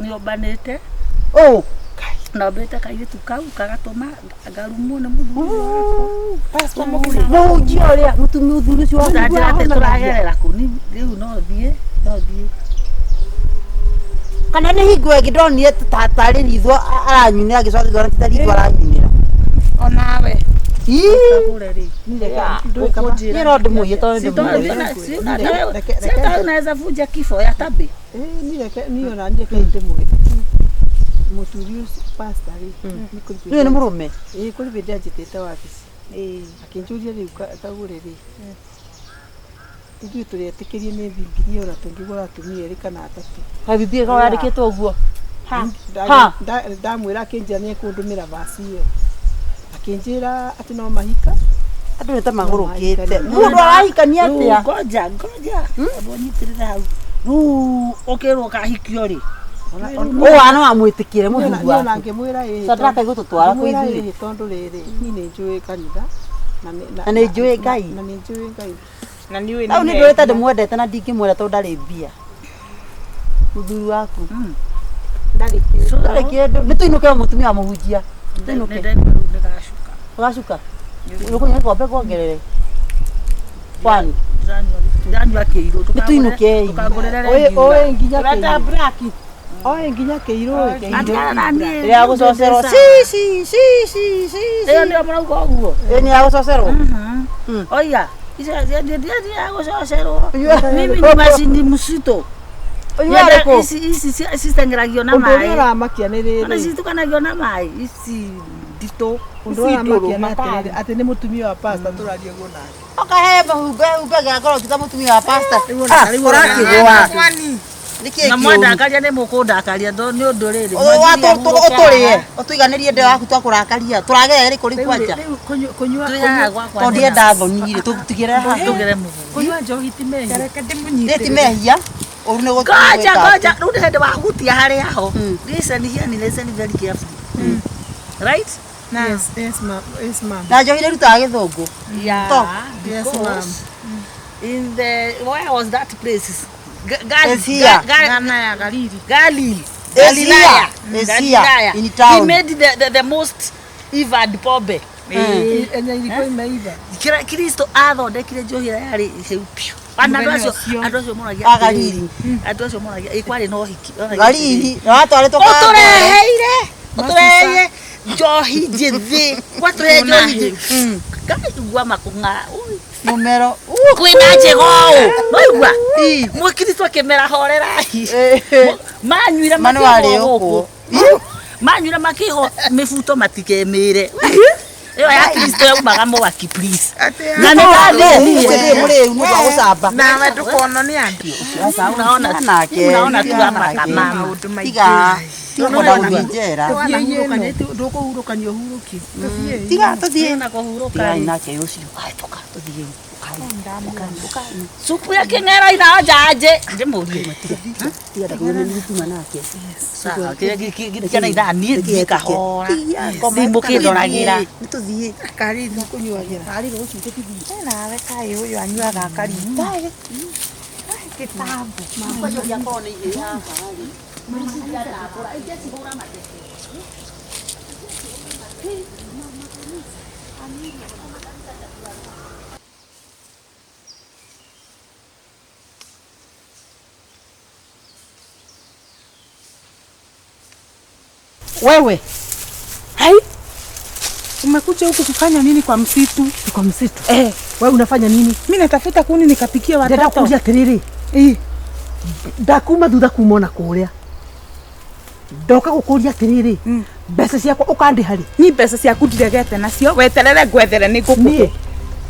nĩombanĩte Ũ. nombĩte kairĩtu kau kagatũma ngarumwo nĩ mũthuri wakwa. Pastor mũgima. Mũhunjia ũrĩa mũtumia mũthuri ũcio waku. Ndanjĩra atĩ tũragerera kũ ni rĩu no thiĩ no thiĩ. Kana nĩ hingo ĩngĩ ndonire tarĩ ritho aranyunĩra ngĩcoka ngĩona ti ta ritho aranyunĩra. Onawe. Ii. Kagũre rĩ. Niĩ no ndĩmũiye tondũ ndĩmũĩ. Sasa unaweza vunja kifo ya tabi. Niĩ ona niĩ reke ndĩmwĩre. Mũthuri ũcio pastor rĩ. Nĩ kũrĩ Nĩũĩ nĩ mũrũme. Ĩĩ kũrĩ hĩndĩ anjĩtĩte wabici. Akĩnjũria rĩu kagũre rĩ. Ithuĩ tũrĩ etĩkĩrie nĩ Bibilia ona tũngĩgũra atumia erĩ kana atatũ. Kaĩ Bibilia ĩkoragwo yandĩkĩtwo ũguo? Ha. Ndamwĩra akĩnjĩra nĩ ekũndũmĩra vaci ĩyo. Akĩnjĩra atĩ no mahika. Andũ nĩ ta magũrũkĩte. Mũndũ arahikania atĩa? Ngoja ngoja. Ũnyitĩrĩre hau. Rĩu ũkĩrwo ũkahikio rĩ. Ũũ wana wamwĩtĩkĩre mũthuri Niĩ ona waku. ngĩmwĩra ĩĩ. Sadaka ĩgũtũtwara kwĩ Ngĩmwĩra ithuĩ. ĩĩ tondũ rĩrĩ niĩ nĩ njũĩ kanitha. Na nĩ njũĩ Ngai. Na nĩ njũĩ Ngai. Na nĩ ũĩ Hau nĩ ndũrĩte ndĩmwendete na ndingĩmwenda tondũ ndarĩ mbia. Mũthuri waku. Ndarĩ kĩndũ. Ndarĩ kĩndũ. Nĩ tũinũke mũtumia wa mũhunjia. Tũinũke. Nĩ ndĩgacuka. Ũgacuka. Ũkũnyua gĩkombe kuongerere. Kwani Ndanyua kĩirũ. Nĩtũinũkei. Ndũkangũrĩre. Oe nginya kĩirũ. Oe nginya kĩirũ. Atigana na niĩ. Ya gũcocerwo ci ci ci ci ci. Ĩyo nĩyo mũrauga ũguo. Ĩyo nĩ ya gũcocerwo. Oiga icio ndia gũcocerwo. Mimi ni macini msito. Ũnyuaga Ici ici citeng'eragio na Ũndũ ũrĩa maĩ. ũramakia nĩ Ona rĩrĩ. citukanagio na maĩ ici nditũ. Ũndũ ũrĩa ũramakia nĩ atĩrĩrĩ atĩ nĩ mũtumia wa pastor tũraria ũguo nake. Ũkahe mahumbe humbe ngorwo ti ta mũtumia wa pastor. Ũrakĩgũa. Nĩkĩĩ Na kĩũru? mwandakaria nĩ mũkũndakaria nĩ ũndũ rĩrĩ. Ũtũrĩe ũtũiganĩrie ndeo yaku twakũrakaria tũragerera rĩkũ rĩu kwanja Rĩu kũnyua Twĩhaha gwakwa. tondũ ndienda thoni rĩ tũtigĩre haha Tũgere mũhu. Kũnyua njohi ti mehia. Reke nĩ ti ndĩmũnyitĩrĩre. mehia ũru nĩ Ngoja ngoja rĩu nĩ hĩndĩ wahutia harĩa ho. Listen here ni listen very carefully. Right? Yes, yes ma'am. Yes ma'am. Na njohi nĩrutaga gĩthũngũ. Yeah. Talk. Yes, Because ma'am. in the where was that place? Asia. Ghana ya Galili. Galil. Asia. Galilaya. Asia. Galilaya. In town. He made the most evil pombe. Enye ilikuwa imeiva. Kristo athondekire njohi ĩrĩa yarĩ hĩu biũ. Ona andũ acio Mũthenya ũcio. andũ acio moragia A Galili. Andũ acio moragia ĩ kwarĩ na ũhiki. Moragia Galili na watwarĩtwo Ũtũreheire ũtũreheire njohi njĩthĩ. Watũrehe njohi njĩthĩ. Ngaigua makũng'a. Ui. Mũmero. Kwĩna njega ũũ. Noigua? Mũkristo akĩmera horerai. Manyuire Mano makĩhwo warĩ gũkũ. ũkũ. Manyuire makĩhwo mĩbuto matikemĩre. Ĩyo ya Kristo yaumaga mwaki please. Na nĩ ndathĩnire. Mũrĩu nĩ wa gũcamba. Nawe ndũkonwo nĩ andũ. Unaona Nake. unaona tu hapa kama Maũndũ maingĩ. Tiga tiga kwenda gũthiĩ njera. Ndũkũhurũkania ũhurũkie. Tiga tũthiĩ. na kũhurũka. Tigai nake ũcio. Ai tũka tũthiĩ. Supu ya kĩng'era inaonja aje? Ndĩmũrie. Tiga ndakuona nĩ gũtuma nake. Sawa, kĩrĩa gĩkĩana ithaa niĩ thiĩ kahora. Ndimũkĩndoragĩra. Nĩ tũthiĩ. Kariri. Kũnyuagĩra. Karĩ rũciũ tũthiĩ. Nawe kaĩ ũyũ anyuaga akarita. Kĩtambo. Wewe Hai. Umekuja huku kufanya nini kwa msitu? kwa msitu. Eh, wewe unafanya nini? Mimi natafuta kuni nikapikie Ndenda watoto. kuria atiriri. Eh. Ndakuma thutha kuma ona kuria. Ndoka gukuria atiriri. Mbeca ciakwa ukandiha ri. Ni mbeca ciaku ndiregete nacio. Weterere ngwethere nĩ Niĩ. ngũkũhe.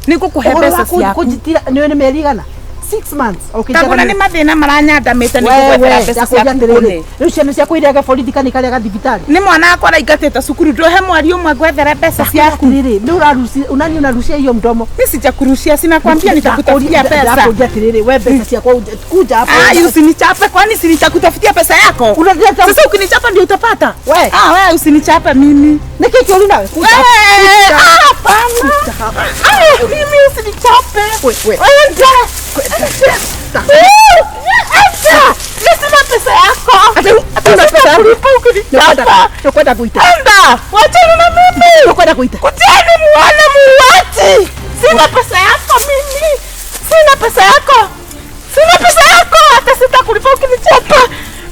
Nĩ ngũkũhe Ũhoro mbeca wa ciaku. kũnjitira nĩ nĩ mĩeri igana? 6 months. Tagũra nĩ mathĩna maranyandamĩte nĩ ngũgwethera Wewe mbeca ndakuria ciaku atiriri. kũne. Rĩu ciana ciakwa irege borithi kana ikarega thibitarĩ. Nĩ mwana wakwa araingatĩte cukuru ndũhe mweri ũmwe ngwethere mbeca ciaku. Atiriri, nĩ ũrarucia unani unarucia hiyo mdomo. Mimi sijakurushia, sina kwambia nitakutafutia pesa. Ndakuria atiriri, we mbeca ciakwa kuja hapa. Ah, usinichape kwani si nitakutafutia pesa yako? Unaleta Sasa ukinichapa ndio utapata. We. Ah, wewe usinichape mimi. Nĩkĩ kĩũru nawe? Kuja hapa. Wewe, ah, hapana. Ah, mimi usinichape. We, we. Wewe ndio. Acha. Mimi sina pesa yako. Una pesa yako? Sitakulipa ukinichapa. Nĩkwenda kuita. Enda. Wachana na mimi. Nĩkwenda kuita. Kujeni muone muuaji. Sina pesa yako mimi. Sina pesa yako. Sina pesa yako hata sitakulipa ukinichapa.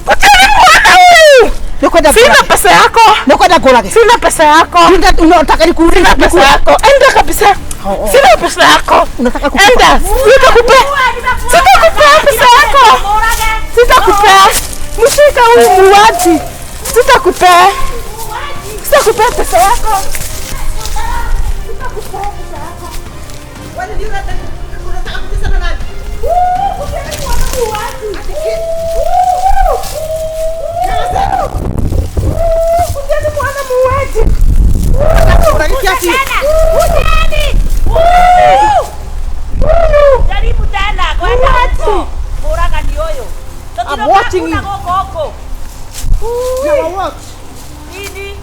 Kujeni muone huyu. Nĩkwenda Sina ngũrage. pesa yako. Nĩkwenda ngũrage. Sina pesa yako. Unataka nikuulize? Sina pesa yako. Enda kabisa. Sina pesa yako. Unataka kukupa. Enda. Sitakupea. Sitakupea pesa yako. Sitakupea. Mshika huyu muuaji. Sitakupea. Sitakupea pesa yako. Jaribu tena kwenda huko. Mũragani ũyũ. I'm watching you. Gũkũ gũkũ. Ini.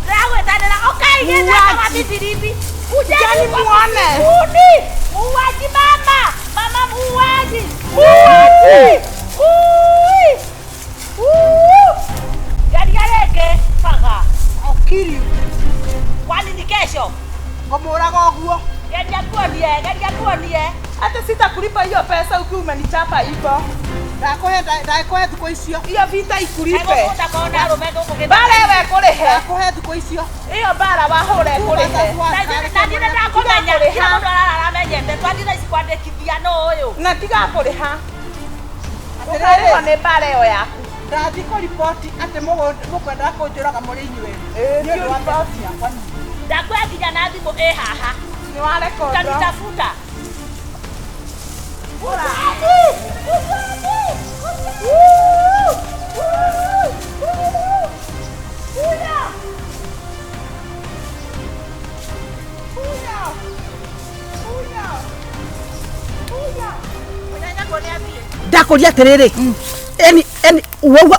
Ndĩragwĩtanĩra ũkaigĩte kama bibirimbi. Ujeni muone. Uni. Muuaji mama. Mama muuaji. Muuaji. Ui. Uu. Geria rĩngĩ. Baga. I'll kill you. Kwani ni kesho? Ngũmũraga ũguo. Geria kuonie, geria kuonie. Hata sitakulipa hiyo pesa ukiwa umenichapa hivyo. Ndakũhe ndakũhe thikũ icio. Hiyo vita ikulipe. Egũkũnda kona arũme gũkũ Bara ĩyo ĩkũrĩhe. Ndakũhe thikũ icio. Ĩyo bara wahũra ĩkũrĩhe. Na niĩ nĩndakũmenya, kila mũndũ ararara amenyete. Twathiĩ thaa ici kwandĩkithia nũ ũyũ. Na tigakũrĩha. Ũkarĩhwo nĩ bara ĩyo yaku. Ndathiĩ kũriboti atĩ mũkwendaga kũnjũraga mũrĩ inyuĩ. Ĩĩ, Nĩ ũndũ wa mbeca ciakwa nyingĩ. Ndakuoya nginya na thimũ ĩ haha. Nĩ warekondwo. Utanitafuta. Ndakũria atĩrĩrĩ, eni eni wauga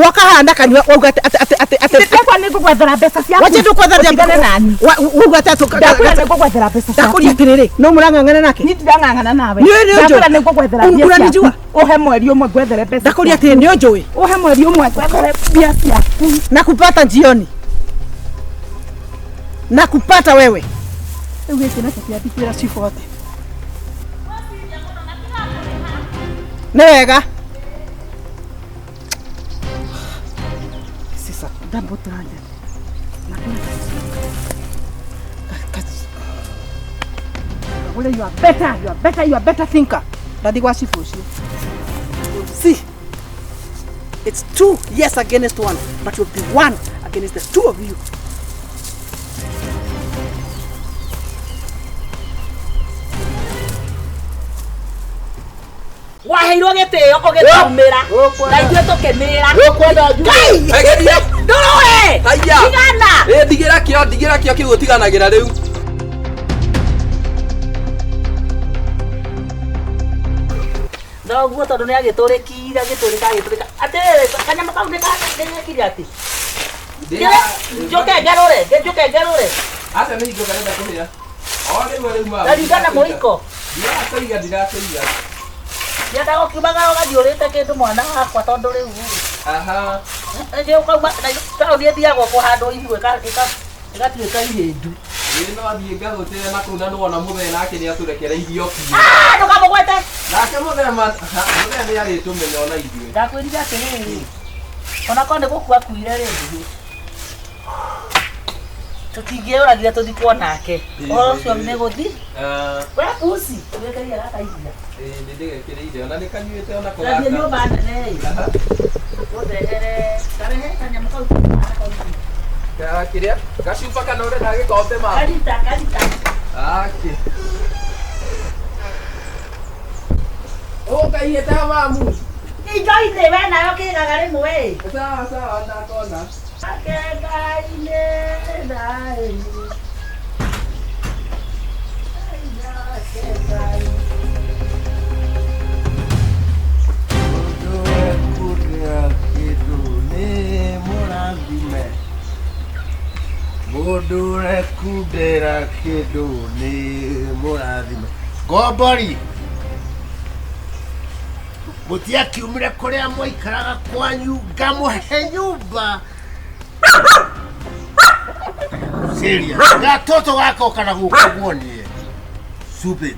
wakahana kanyua wauga atĩ atĩ atĩ atĩ Ndĩkwenda nĩ ngũgwethera mbeca ciaku. wache ndukwetha Ũtigane nani. wauga atĩ Ndakwĩra nĩ ngũgwethera mbeca ciaku. ndakũria atĩrĩrĩ, no mũrang'ang'ana nake? Niĩ ndirang'ang'ana nawe. Nĩ ũĩ nĩ ũnjũĩ? Ndakwĩra nĩ ngũgwethera mbia Unanijua? ciaku. Ũhe mweri ũmwe ngwethere mbeca. Ndakũria atĩrĩ, nĩ ũnjũĩ? Ũhe mweri ũmwe ngwethere mbia ciaku. Nakupata jioni, nakupata wewe. Rĩu gĩkĩ nakĩo kĩambi kwĩra cibũ atĩ nĩ wega. Sisa ndambũtũranja you are better, you are better, you are better thinker. Ndathi gwa cibũ ũcio. See, it's two yes against one, but you'll be one against the two of you. Waheirwo gĩtĩo ũgĩtũmĩra na ithuĩ tũkĩmĩra. Egeria. Ndũrũe! Haiya. Tigana! Ĩ ndigĩra kĩo, ndigĩra kĩo kĩu ũtiganagĩra rĩu. Noguo tondũ nĩ agĩtũrĩkire, agĩtũrĩka, agĩtũrĩka. Atĩrĩrĩ, kanyamũ kau nĩ nĩgekire atĩ? Njũke ngarũre, njũke ngarũre. Aca nĩ hingo karenda kũhĩa. O rĩu rĩu ma. Ndaringa na mũiko. Ndirakũiga, ndirakũiga. Ndiendaga ũkiumagara ũgathiũrĩte kĩndũ mwana wakwa tondũ rĩu Aha. ĩngĩ ũkauma na taũni ĩthiagwo kũhandwo ihu ĩgatuĩka ihĩndu. Ĩ no athiĩ ngagũtĩre na kũu na nĩwona mũthee nake nĩ atũrekereirie o biũ. Ah, ndũkamũgwete. Nake mũthee mũthee nĩ arĩtũmenya ona ithuĩ. Ndakwĩrire atĩrĩrĩ, ona korwo nĩ gũkua akuire rĩ, tũtingĩũragire tũthikwo nake. Ũhoro ũcio nĩ gũthi. Ah, We pusi, wĩkĩrĩire gaka iria. ĩ nĩ ndĩgekĩrĩire ona nĩ kanyuĩte ona ko Ndathiĩ gaka. nyũmba nene ĩ, Aha. ũndehere, karehe kanyamũ kau kau. Ka kĩrĩa? Gacuba kana ũrenda gĩkombe ma? Karita, karita. Akĩ. Ũkaihĩte mamu. Indo-inĩ we nayo kĩgaga rĩmwe ĩ. Sawa sawa ndakona. Ake Ngai-inĩ naĩ. Ngai nake Ngai. Mũndũ ekũrĩa kĩndũ nĩ mũrathime. Mũndũ ũrekundĩra kĩndũ nĩ mũrathime. Ngombori, mũtiakiumire kũrĩa mwaikaraga kwanyu ngamũhe nyũmba. Serious. Gatoto gakoka na gũkũ guonie. Stupid.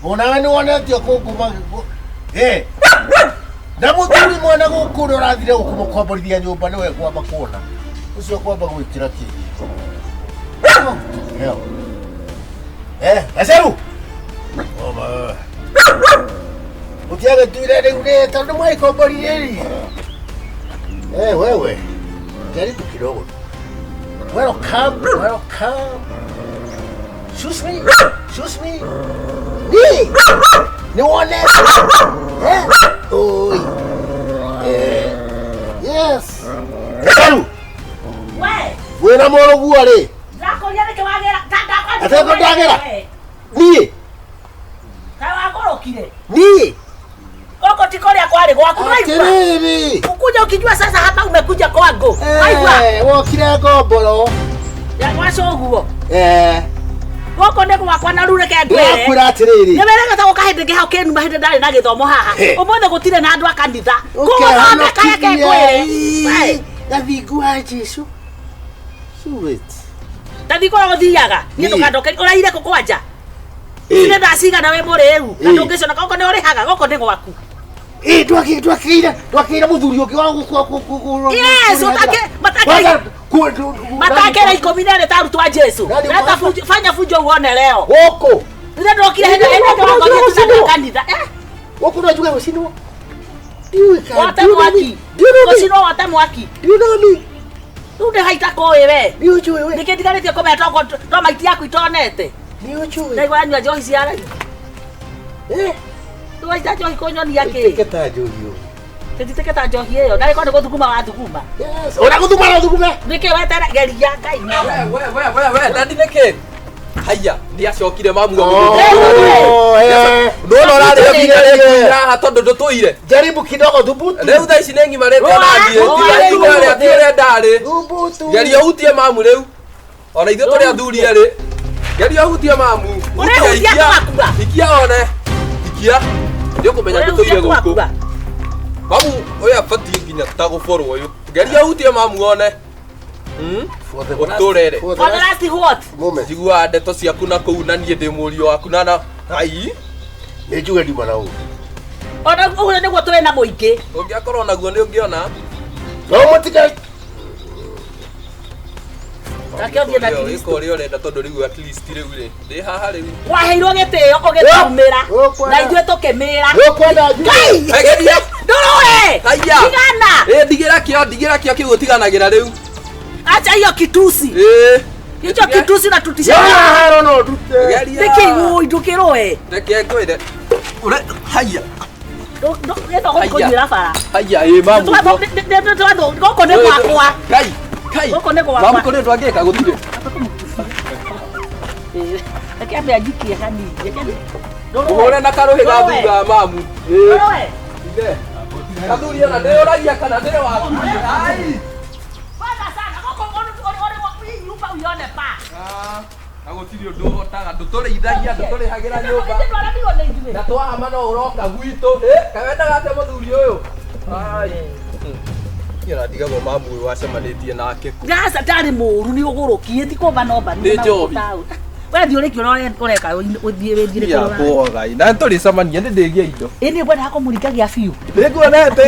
Onawe nĩ wonetio kũnguma. Eh. Na mũthuri mwana gũkũ ũrĩa ũrathire gũkũmũkomborithia nyũmba nĩwe ngwamba kuona. Ũcio kwamba gwĩkĩra kĩ. Heo. Eh, Gaceru. Oma. Ũtiagĩtuire rĩu rĩ tondũ mwaikomboririe rĩ. Eh, wewe. Jaribu kidogo. Welcome, welcome. Excuse me, excuse me. Ni. Ni wone. Eh? Oi. Eh. Yes. Gaceru. We, Wĩna mũrũguo rĩ. ndakũria nĩkĩ wagĩra? Atĩ ko ndagĩra? Niĩ. Kaĩ wagũrũkire? Niĩ. Gũkũ ti kũrĩa kwarĩ gwaku waigua? Atĩrĩrĩ. Ukuja ukijua sasa hapa umekuja kwangu. Waigua? Eh, wokire ngomboro. Ya gwacoguo. Eh. Gũkũ nĩ gwakwa na rĩu reke ngwĩre. Ndĩrakwĩra atĩrĩrĩ. Nĩ werega ta gũka hĩndĩ ĩngĩ hau kĩnuma hĩndĩ ndarĩ na gĩthomo haha. He. Ũmũthĩ gũtirĩ na andũ a kanitha. Kũgũthondeka reke ngwĩre. We, Gathingu wa Jesu. Sweet. Ndathi kũrĩa gũthiaga. Niĩ Ĩĩ. ndũkandokerie ũraire kũ kwanja. Ĩĩ. Nĩ thaa cigana wĩ mũrĩu. Na Ĩĩ. ndũngĩconoka okorwo nĩ ũrĩhaga gũkũ nĩ gwaku. Ĩĩ twakĩire twakĩire mũthuri ũngĩ wa gũkũ. Yes, Matakera 12 ta arutwo a Jesu. Nani Leta ũkũhota? fujo, fanya fujo uone leo. Gũkũ. Rĩrĩa ndokire hĩndĩ ĩrĩa ndĩrakorire tũthiĩ kanitha. Eh, Gũkũ no njuge gũcinwo. Ndiũĩ kana- wote mwaki. Gũcinwo wote mwaki. Do you know me? Rĩu ndĩ haita kũĩ we. Nĩ ũnjũĩ we? Nĩkĩ ndigarĩtie kũmenya tokorwo to maiti yaku itonete. Nĩ ũnjũĩ? Ndaigua anyua njohi cia raithi. Eh? Rĩu waita njohi kũnyonia kĩ? Ĩtĩke ta njohi ũyũ. Tũtitĩke ta njohi ĩyo. Ndagĩkorwo nĩ gũthuguma wathuguma. Yes. Ona gũthuma no thugume. Nĩkĩ wetere geria Ngai. We we we we dadi nĩkĩ? Haiya, nĩ acokire mamu Oh, eh. Ndona ũrarĩa Nginya nginya haha tondũ ndũtũire. Jaribu kidogo thubutu. Rĩu thaa ici nĩ ngimarĩte Rũa, ona niĩ. rũa, Tiga rĩu. ũrĩa ti ũrĩa ndarĩ. Thubutu. Geria ũhutie mamu rĩu. Ona ithuĩ tũrĩ athuri erĩ. Geria ũhutie mamu. Ũrehutia Hutia, ikia. twakua. Ikia one. Ikia. Nĩ ũkũmenya ndũtũire Ũrehutia gũkũ. twakua. Mamu ũyũ abatiĩ nginya ta gũborwo ũyũ. Geria ũhutie mamu one. For the Ũtũrere. For the For the last last what? moment. Njiguaga ndeto ciaku na kũu na niĩ ndĩ mũriũ waku na na ai Nĩ njuge nduma na ũũ. Ona ũguo nĩguo tũrĩ na mũingĩ. ũngĩakorwo naguo nĩ ũngĩona. No mũtige. Reke ũthiĩ na Ĩka Kristo. ũrĩa ũrenda tondũ rĩu at least rĩu rĩ ndĩ haha rĩu. Waheirwo gĩtĩo ũgĩtũmĩra Ũkwenda. na ithuĩ tũkĩmĩra. Nĩ ũkwenda njuge. Ngai! Geria. Ndũrũe! Haiya. Tigana! Ĩ ndigĩra kĩo ndigĩra kĩo kĩu ũtiganagĩra rĩu. Acha hiyo kitusi. Ĩ. Hicho kitusi unatutisha. Haro no ndute. Geria. Nĩkĩ ũĩ ndũkĩrũe? Reke ngwĩre. Ũre haiya. Ĩno gũkũ kũnyuĩra bara. Haiya ĩ mamu. Gũkũ nĩ gwakwa. Kai. Kai. Gũkũ nĩ gwakwa. Mamu kũrĩ ũndũ angĩka gũtirĩ. Reke ambe anjikie hanini. Reke Ũhũre na karũhĩ ga thutha mamu. Ĩ. Ndũrũe. Ithe. Kathuri ona ndĩyũragia kana ndĩ waku. Ai. Kwanza sana gũkũ ũrĩ nyumba uione pa. Na gũtirĩ ũndũ ũhotaga ndũtũrĩithagia ndũtũrĩhagĩra nyũmba. Ithuĩ twaramirwo nĩ ithuĩ. Na twahama no ũroka gwitũ. Kaĩ wendaga atĩa mũthuri ũyũ? Ai. Niĩ ona ndigagwo mamu ũyũ wacemanĩtie nake kũ. Gaca ndarĩ mũũru nĩ ũgũrũkie ti kũmba nomba Nĩ njohi. We thiĩ ũrĩkie ũrĩa ũreka ũthiĩ wĩthiĩre kũrĩa ũrathiĩ. Ngai. Na nĩtũrĩcemania nĩ ndĩgie indo. Ĩ niĩ ngwendaga kũmũringagia biũ. Nĩnguonete.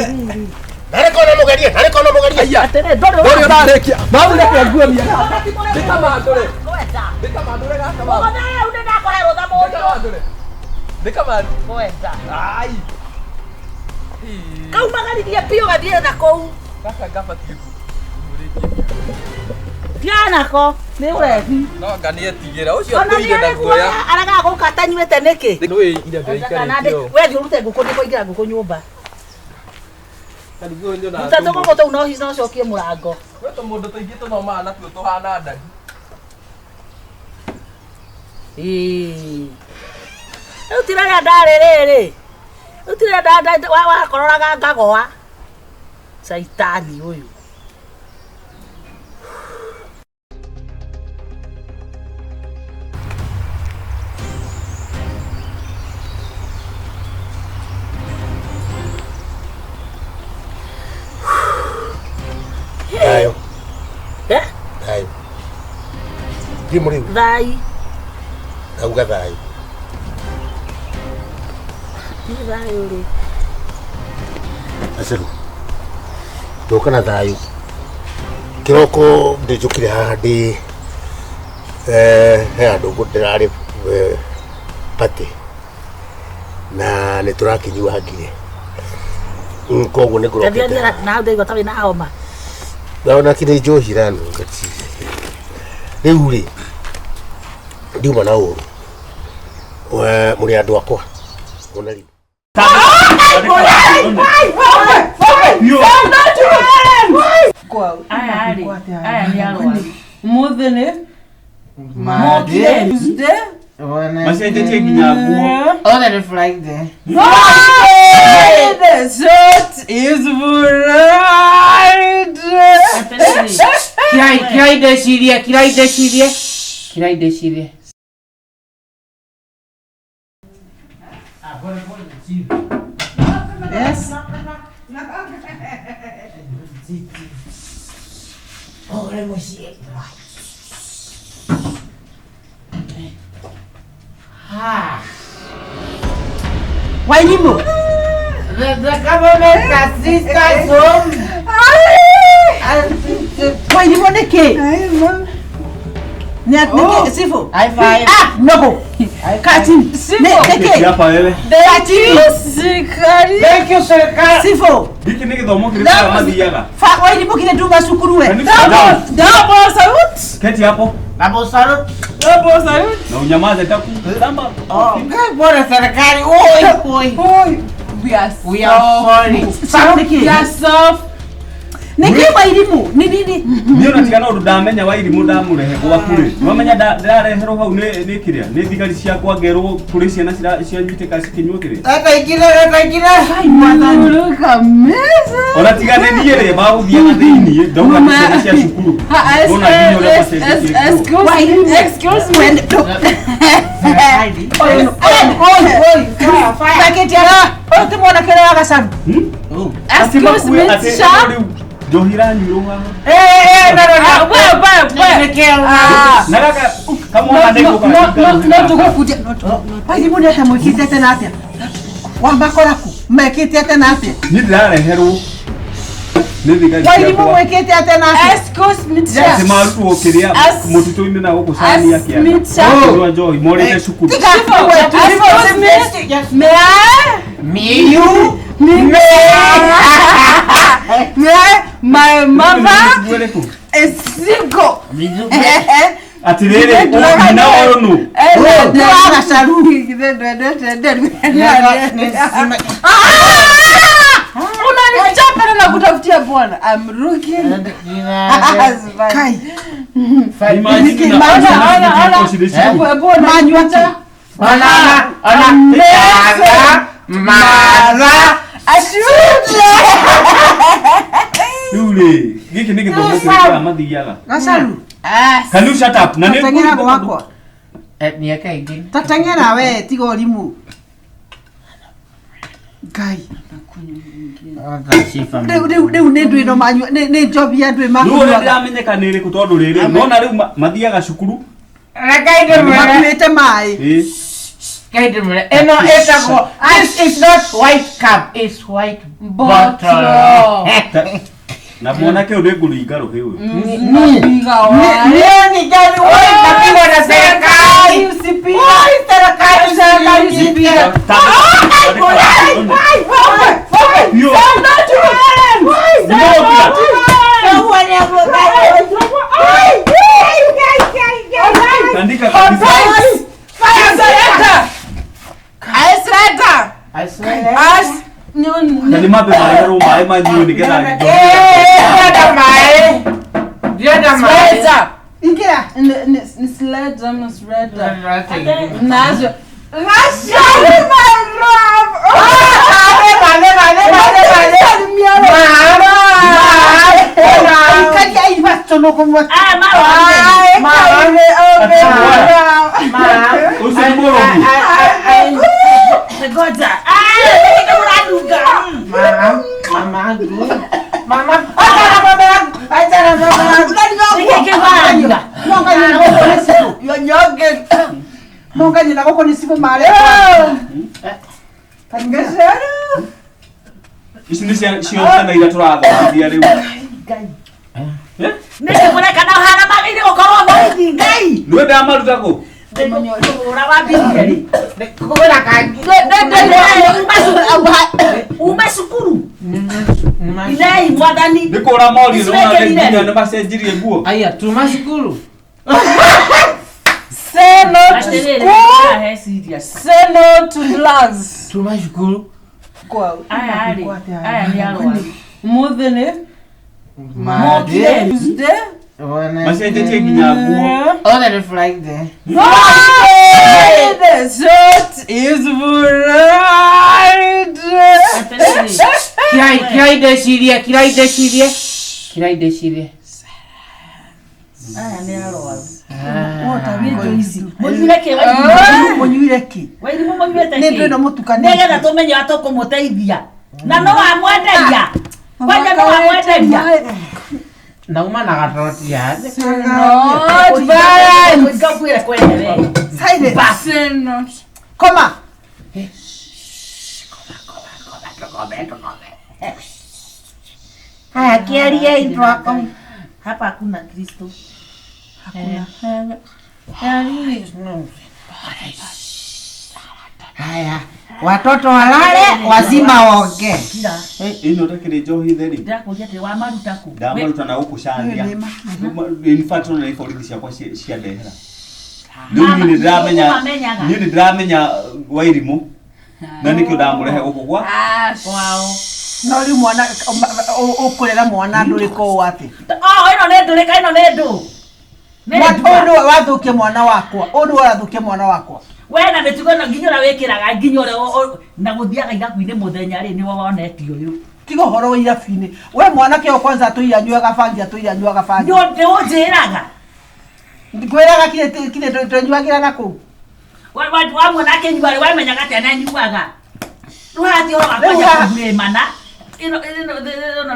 Narĩ kona mũgerie, narĩ kona mũgerie. Haiya. Atĩrĩ ndũrĩ Ndũrĩ ũrarĩkia. Mamu reke nguonie gaka. Ndĩkamandũre. Ngwenda. Ndĩkamandũre gaka mamu. Ũgũtha rĩu nĩndakũhe rũtha mũriũ. Ndĩkamandũre. Ndĩkamandũre. Ngwenda. Ai. Kaumagaririe biũ gathiĩ na kũu. Gaka ngabatiĩ Tigana nako nĩ ũrebi. No anga nĩetigĩra ũcio Ona nĩ atũire na guoya. arĩguoya aragaga gũka atanyuĩte nĩkĩ? Nĩũĩ ira ndĩraikarĩte We thiĩ ũrute ngũkũ nĩkũingĩra ngũkũ nyũmba. Karigũ nyonaga Ruta tũmũ- tũgũkũ tũu no no ũcokie mũrango. Gwĩ tũmũndũ tũingĩ tũthomaga natuo tũhana ndagi. Ĩĩ. Rĩu ti rĩrĩa ndarĩ rĩrĩ. Rĩu ti rĩrĩa wakororaga ngagoa. Caitani ũyũ. Thayũ. Eh? Thayũ. Thiĩ mũrĩu. Thai. Ndauga thayũ. Nĩ thayũ rĩ. Aceru. Ndoka na thayũ. Kĩroko ndĩnjũkire haha ndĩ he handũ ndĩrarĩ party na nĩ tũrakĩnyuangire. Koguo nĩ Ndathiĩ ngũrokete. na hau ndaigua ta wĩna homa. Naona kĩrĩ njohi iranunga ti. Rĩu rĩ ndiuma na ũru. Mũrĩ andũ akwa. Ona rĩu. Aya rĩ, aya nĩ arwaru. Mũthĩ nĩ Mokire. Tuesday. Macenjetie nginya nguo. Othe nĩ Friday. Friday. Short is Friday. Atĩrĩrĩ. Kirai, kirai ndecirie, kirai ndecirie. Kirai ndecirie. Yes. Wairimu. The government assist us home. Wairimu nĩ kĩ? Nĩ kĩ Sifu? High five. Ah, no. Kati. Nĩ Keti kĩ? hapa wewe. Kati. Serikali. Thank you, serikali. Sifu. Gĩkĩ nĩ gĩthomo kĩrĩkũ arĩa mathiaga? Fa Wairimu kile nduma cukuru we. Can you sit down? Double salute. Keti hapo Double salute. Double salute. na unyamaze taku. Samba. Oh, bora serikali. Oi, oi. Oi. We are We are sorry. Sifu nĩ kĩ? We are soft. Nĩ kĩ Wairimu? Nĩ nini? Niĩ ona tiga na ũndũ ndamenya Wairimu ndamũrehe gwaku rĩ. Nĩwamenya ndĩrareherwo hau nĩ kĩrĩa? Nĩ thigari ciakwa ngerwo kũrĩ ciana cianyitĩka cikĩnyua kĩrĩa. Leta ingine, leta ingine. Ai mwathani. Look amazing. Ona tiga nĩ niĩ rĩ magũthiaga thĩiniĩ ndauga nĩ ciana cia cukuru. Ndona nginya ũrĩa macenjetie nguo. Excuse me. Excuse me. Serikali. Oi, oi, oi. Paketi ya. Ũyũ ti mwanake ũrĩa wa gacaru. Hmm? Atĩ Excuse makue me, atĩ teacher. rĩu njohi iranyuĩrwo haha. Eh, eh, no, no, no. Wait, wait, wait. Ah. Na gaka kamwana No, ndegũka no, no tũgũkundia. Wairimu nĩ atĩa mwĩkĩte atĩa na atĩa? Wambakora kũ? Mekĩte atĩa na atĩa? Niĩ ndĩrareherwo nĩ thigari Wairimu ciakwa. mwĩkĩte atĩa na atĩa? Excuse me, Atĩ teacher. marutwo kĩrĩa As- mũtitũ-inĩ na gũkũ cania As kĩanda. me, teacher. Kũnyua njohi morĩte cukuru. Tiga kũgwetwo. Excuse me. May I? Me, you. Me. May I? My mother Nĩ ĩrĩkũ? is single. Atĩrĩrĩ, ũyũ nyina wa ũyũ nũ? Nĩ wa gacaru. Unanichapa na kutafutia bwana. I'm looking husband. Kai. Imagine na- Ona, ona, ona. cirĩ cukuru. Bwana Manyua kĩ? Ona, ona. Mara, mara. Ashuja. Rĩu rĩ, gĩkĩ nĩ gĩthomo kĩrĩkũ arĩa mathiaga? Gacaru. Can you shut up? Na nĩ Tateng'era gwakwa. Eh, miaka ingine. Tateng'era we tiga ũrimũ. Ngai. Rĩu rĩu rĩu nĩ ndwĩ ĩno manyua nĩ nĩ njobi ya ndwĩ Rĩu ũrĩa makuaga. ndĩramenyeka nĩ ĩrĩkũ tondũ rĩrĩ, nona rĩu mathiaga cukuru. Reke ndĩmwĩre. Makuĩte maĩ. Ĩ. Reke ndĩmwĩre. Ĩno ĩtagwo, this is not white cup, it's white bottle. Na mwanake ũyũ nĩ ngũringa rũhĩ ũyũ. Niĩ ningeni, oi, napigwa na serikali. Usipige. Oi, serikali, serikali, usipige. Yo. Tandika kabisa. I swear. Na nĩ mambe mareherwo maĩ manyue nĩgetha njohi. Eh, ndĩrenda maĩ. Ndĩrenda maĩ. Ingĩra. Ikaria ibatũ kũmwe. Ũcio nĩ mũrogi. Ngoja. Ah, ndio unaduka. Monganye na gũkũ nĩ cibũ marĩ. Ici nĩ cio ciana iria tũrathomithia rĩu. Eh? Nĩkĩ mũreka na ũhana magĩrĩire gũkorwo borithi Ngai. Nĩwe ndamaruta kũ? Ũra wambirie rĩ. Ume cukuru. Inei mwathani. Nĩ kũra morio nĩ wona Icwekerire. nginya nĩ macenjirie nguo. Aya, tuma cukuru. Say no to Atĩrĩrĩ, school. he serious. Say no to drugs. Tuma cukuru. Kwa Aya rĩ, aya nĩ arwaru. Mũthĩ nĩ Monday. Tuesday. Macenjetie nginya nguo. Othe nĩ Friday. Friday. Short is Friday. Atĩrĩrĩ. Kirai, kirai ndecirie, kirai ndecirie. Kirai ndecirie. Aya nĩ arwaru. Mũnyuire kĩ, Wairimu? Mũnyuire kĩ? Wairimu mũnyuĩte Nĩ kĩ? ndwĩ ĩno mũtukanĩte. Nĩgetha tũmenye ũrĩa tũkũmũteithia. Na no wamwenderia. Kwanja no wamwenderia. Nauma na gatoti ya. Not violence. Ngakwĩra kwene we. Silence. Say not. Koma. Haya kĩariei twako. Hapa hakuna Kristo. Hakuna. Haya, watoto walale, wazima waongee. Kira. Ĩno takĩrĩ njohi theri. Ndĩrakũria atĩ wamaruta kũ? Ndamaruta na gũkũ Candia. In fact ona nĩ borithi ciakwa ciandehera. Rĩu niĩ nĩ ndĩramenya Ũmamenyaga. niĩ nĩ ndĩramenya Wairimũ na nĩkĩo ndamũrehe gũkũ gwa Kwao. No rĩu mwana ũkũrera mwana ndũrĩka ũũ atĩ. Oh, ĩno nĩ ndũrĩka, ĩno nĩ ndũ. Nĩ Mwana ndua. ũyũ nĩwe wathũkia mwana wakwa. Ũyũ nĩwe ũrathũkia mwana wakwa. We na mĩtugo ĩno nginya ũrĩa wĩkĩraga nginya ũrĩa na gũthiaga irabu-inĩ mũthenya rĩ nĩwe wonetio ũyũ. Tiga ũhoro wa irabu-inĩ. We mwanake ũyũ kwanza atũire anyuaga bangi, atũire anyuaga bangi. Nĩ ũnjĩraga. Ngwĩraga kirĩ twenyuagĩra na kũu. Wamwona akĩnyua rĩ wamenyaga atĩa nĩ anyuaga. Rĩu haha ti ũhoro wa Rĩu kwanja haha- kũburĩmana. Ĩno ĩno ĩno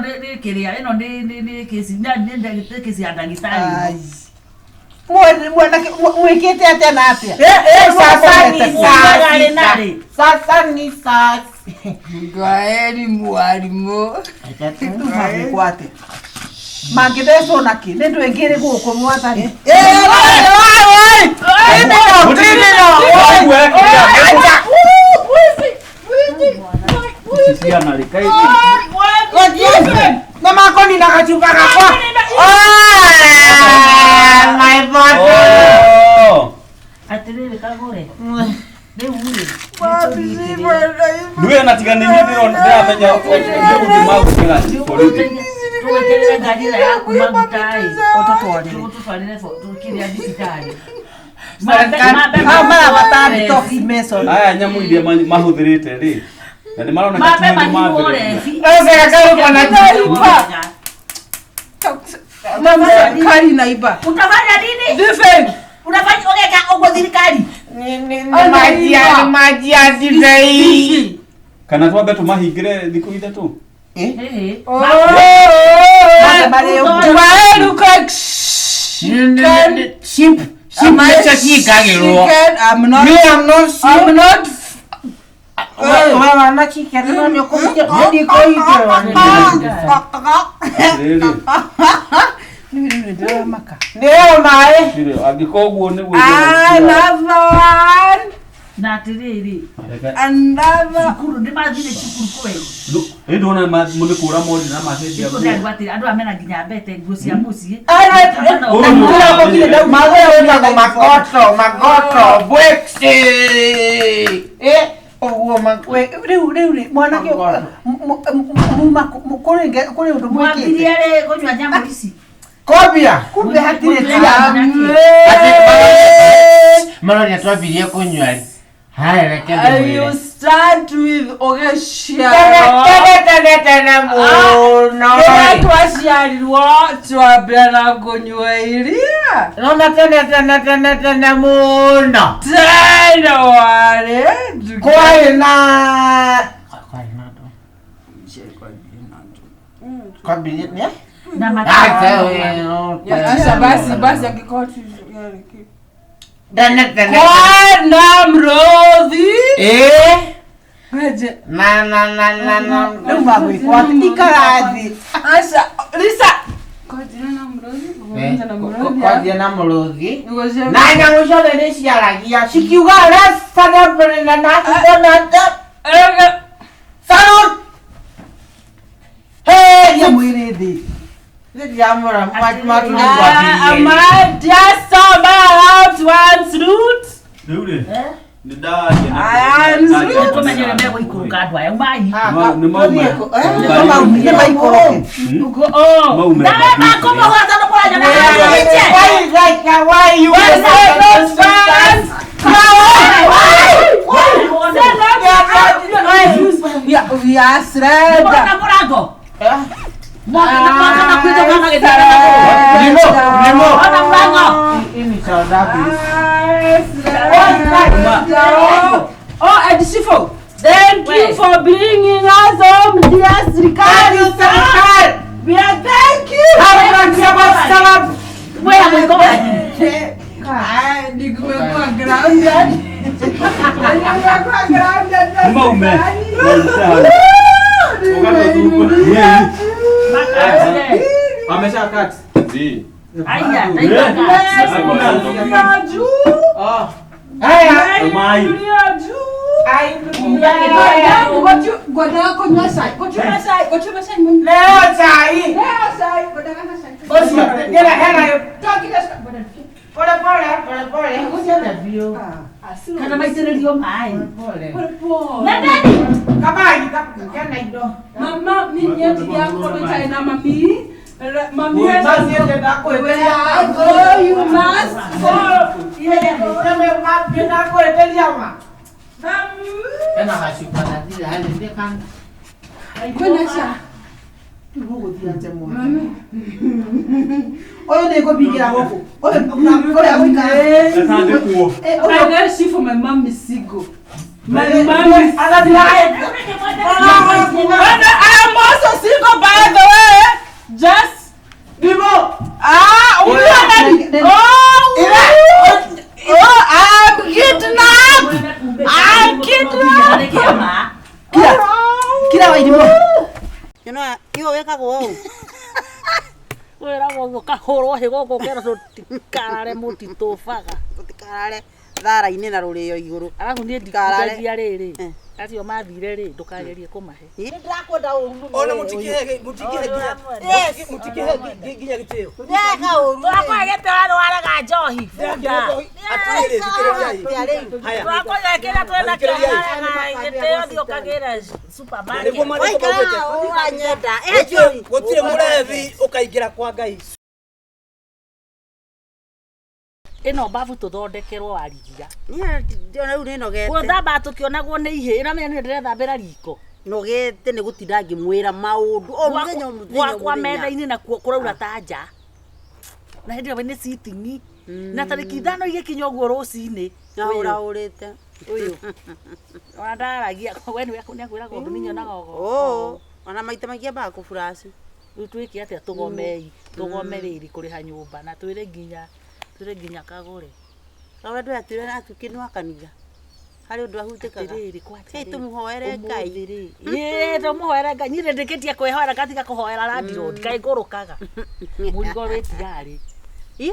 nĩ kĩrĩa ĩno nĩ kesi nĩ kesi ya ndagĩtarĩ. Ai. Mwanake mwĩkĩte atĩa na atĩa? Sasa ni Ugaga rĩ na saa rĩ. sasa ni saa Kwaheri mwalimu. Rĩu magwĩkwo atĩa? Mangĩthecwo na kĩ? Nĩ ndũ ĩngĩ ĩrĩ gũkũ mwathani. Ici ciana rĩ kaĩ Na makoni na kachupa gakwa. Oh, my bottle. Oh. Atĩrĩrĩ kagũre. Rĩu rĩ. Nĩwe na tiga nĩ niĩ ndĩramenya nĩ magũkĩra borithi. Tũgweterera ngari ĩrĩa yaku maguta ĩ. Ũtũtwarĩre. Tũgũtwarĩre kĩrĩa thibitarĩ. Hao marabatara detox mason. Aya nyamũ iria mahũthĩrĩte rĩ na nĩ maroneka Mambe ti nĩ mahiũrwo mambĩrĩria. rebi. Mama serikali naiba. Utafanya nini? Defend. Unafanya ũgeka ũguo thirikari? Ni maji ya maji ya divei. Kana twambe tũmahingĩre thikũ ithatũ. Ĩhĩ. Oh. Ship ship nicho chikagirwo. Chicken, I'm not. Me, I'm not sheep. I'm not. Wewe wana chicken no ni kuja ni koigirwo. Atĩrĩrĩ Rĩu ndĩramaka. Ndio mae. rĩrĩ angĩkorwo ũguo nĩguo Another one. Na atĩrĩrĩ, Another. cukuru nĩ mathire cukuru kweli. Ĩ ndona nĩ kũra mori na macenjia Cukuru nĩ andũ atĩrĩ, andũ aya mena nginya mbete nguo cia mũciĩ. Ũyũ magoto magoto bwexi. Eh ũguo Rĩu rĩu rĩ mwanake muma kũrĩ ũndũ mwĩkĩte. Mwambirie rĩ kũnyua nyamũ ici? Kobia. Kumbe hatirĩ tia. Maroria twambirie kũnyua rĩ. Haya reke You ndĩmwĩre. start with Ogeshia. Tene tene tene mũno. Rĩrĩa twaciarirwo twambia na kũnyua iria. Nona tene tene tene tene mũno. Tene warĩ Kwarĩ na kwarĩ na andũ. Kwambirie nĩ? Na Acha basi basi angĩkorwo tu Tene tene. Kwana mrothi. Eh. Aje. Na na na na na. Rĩu magwĩkwo atĩ ikara thĩ. Acha Lisa. Kwanjia na mrothi. Kwanjia na mrothi. Kwanjia na mũrũthi. Nĩguo Na nyamũ ciothe nĩ ciaragia cikiuga na na na Salute. Hey, Ria mwĩrĩ thĩ. Ndiramũra Am I just about one root? Rĩu rĩ nĩ ndaria I am Tũmenye ũrĩa megũikũrũka andũ aya umai. nĩ maume Nĩ maikũrũke. Maume Nawe makũmũhũra tondũ mũranyona haha. Why you We are Mũrona sreda. mũrango? Mwana makuĩte kana gĩtara na kũu. Nimo, nimo. Ona mũrango. Oh, and Shifo, thank you for bringing us home, dear Srikari. We are thank you. We hamwe Nimekuwa grounded. Nimekuwa grounded. Maume. Amesha cut. Zi. Aya, Haya. Mai. Leo chai. Pole pole, pole pole. Kana maitĩrĩrio maĩ. Pole. Nendeni. Kabagi kana indo. Mama, mimi nyendia na mami. Mami, oh, you must go. Ũyũ nĩ ngũbingĩra gũkũ. Ũyũ ũrĩa gũikara. Asante kuo. I got she for my mom is single. My mom is single. And I am also single, by the way. Just ah, oh, oh, I'm kidnapped. I'm kidnapped. Kira. Kira Wairimũ. You know, igo wekagwo ũũ. Wĩragwo ũguo ũkahũrwo hĩ gũkũ ũkerwo tũtikarare mũtitũbaga. Tũtikarare thara-inĩ na rũrĩo igũrũ. Arabu niĩ Ndikarare. ndikugagia rĩrĩ. Eh. Acio mathire rĩ ndũkagerie kũmahe. Nĩndĩrakwenda ũru mũno. Ona mũtikĩhe mũtikĩhe nginya mũtikĩhe nginya gĩtĩo. Ndeka ũru. Twakũhe warwaraga njohi bunda. Atĩrĩrĩ thikĩrĩriai. Haya. Twakũhe kĩrĩa twĩna kĩo warega gĩtĩo thiĩ ũkagĩre supermarket. Nĩguo marĩko Waikara maugĩte. ũranyenda. Eh, njũi. Gũtirĩ mũrebi ũkaingĩra kwa Ngai. Ĩno mbabu tũthondekerwo warigia. Niĩ ona rĩu nĩnogete. Gũthamba tũkĩonagwo nĩ ihĩ ĩramenya niĩ ndĩrethambĩra riko. Nogete nĩ gũtinda ngĩmwĩra maũndũ o mũthenya o mũthenya o Gwakwa mũthenya. metha-inĩ nakuo kũraura ta nja. Na hĩndĩ ĩyo nĩ sitting. Na tarĩki 5 igĩkinya ũguo rũcinĩ. Ahũrahũrĩte. Ũyũ. Ona ndaragia we nĩwe nĩakwĩraga ũndũ niĩ nyonaga ũgo. Oo, ona maita maingĩ ambaga kũburaci. Rĩu twĩke atĩa tũgomei tũgome rĩrĩ kũrĩha nyũmba na twĩre nginya kagũre. Kaũrĩa ndũ atwĩra atuĩke nĩ wa kanitha. Harĩ ũndũ ahutĩkaga. Atĩrĩrĩ kwacha Hey, rĩ, tũmũhoere Ngai. ũmũthĩ rĩ. Ĩĩ tũmũhoere Ngai. Niĩ nĩndĩkĩtie kwĩhoera ngatiga kũhoera landlord kaĩ ngũrũkaga. Mũrigo wĩ tigarĩ. Ĩ?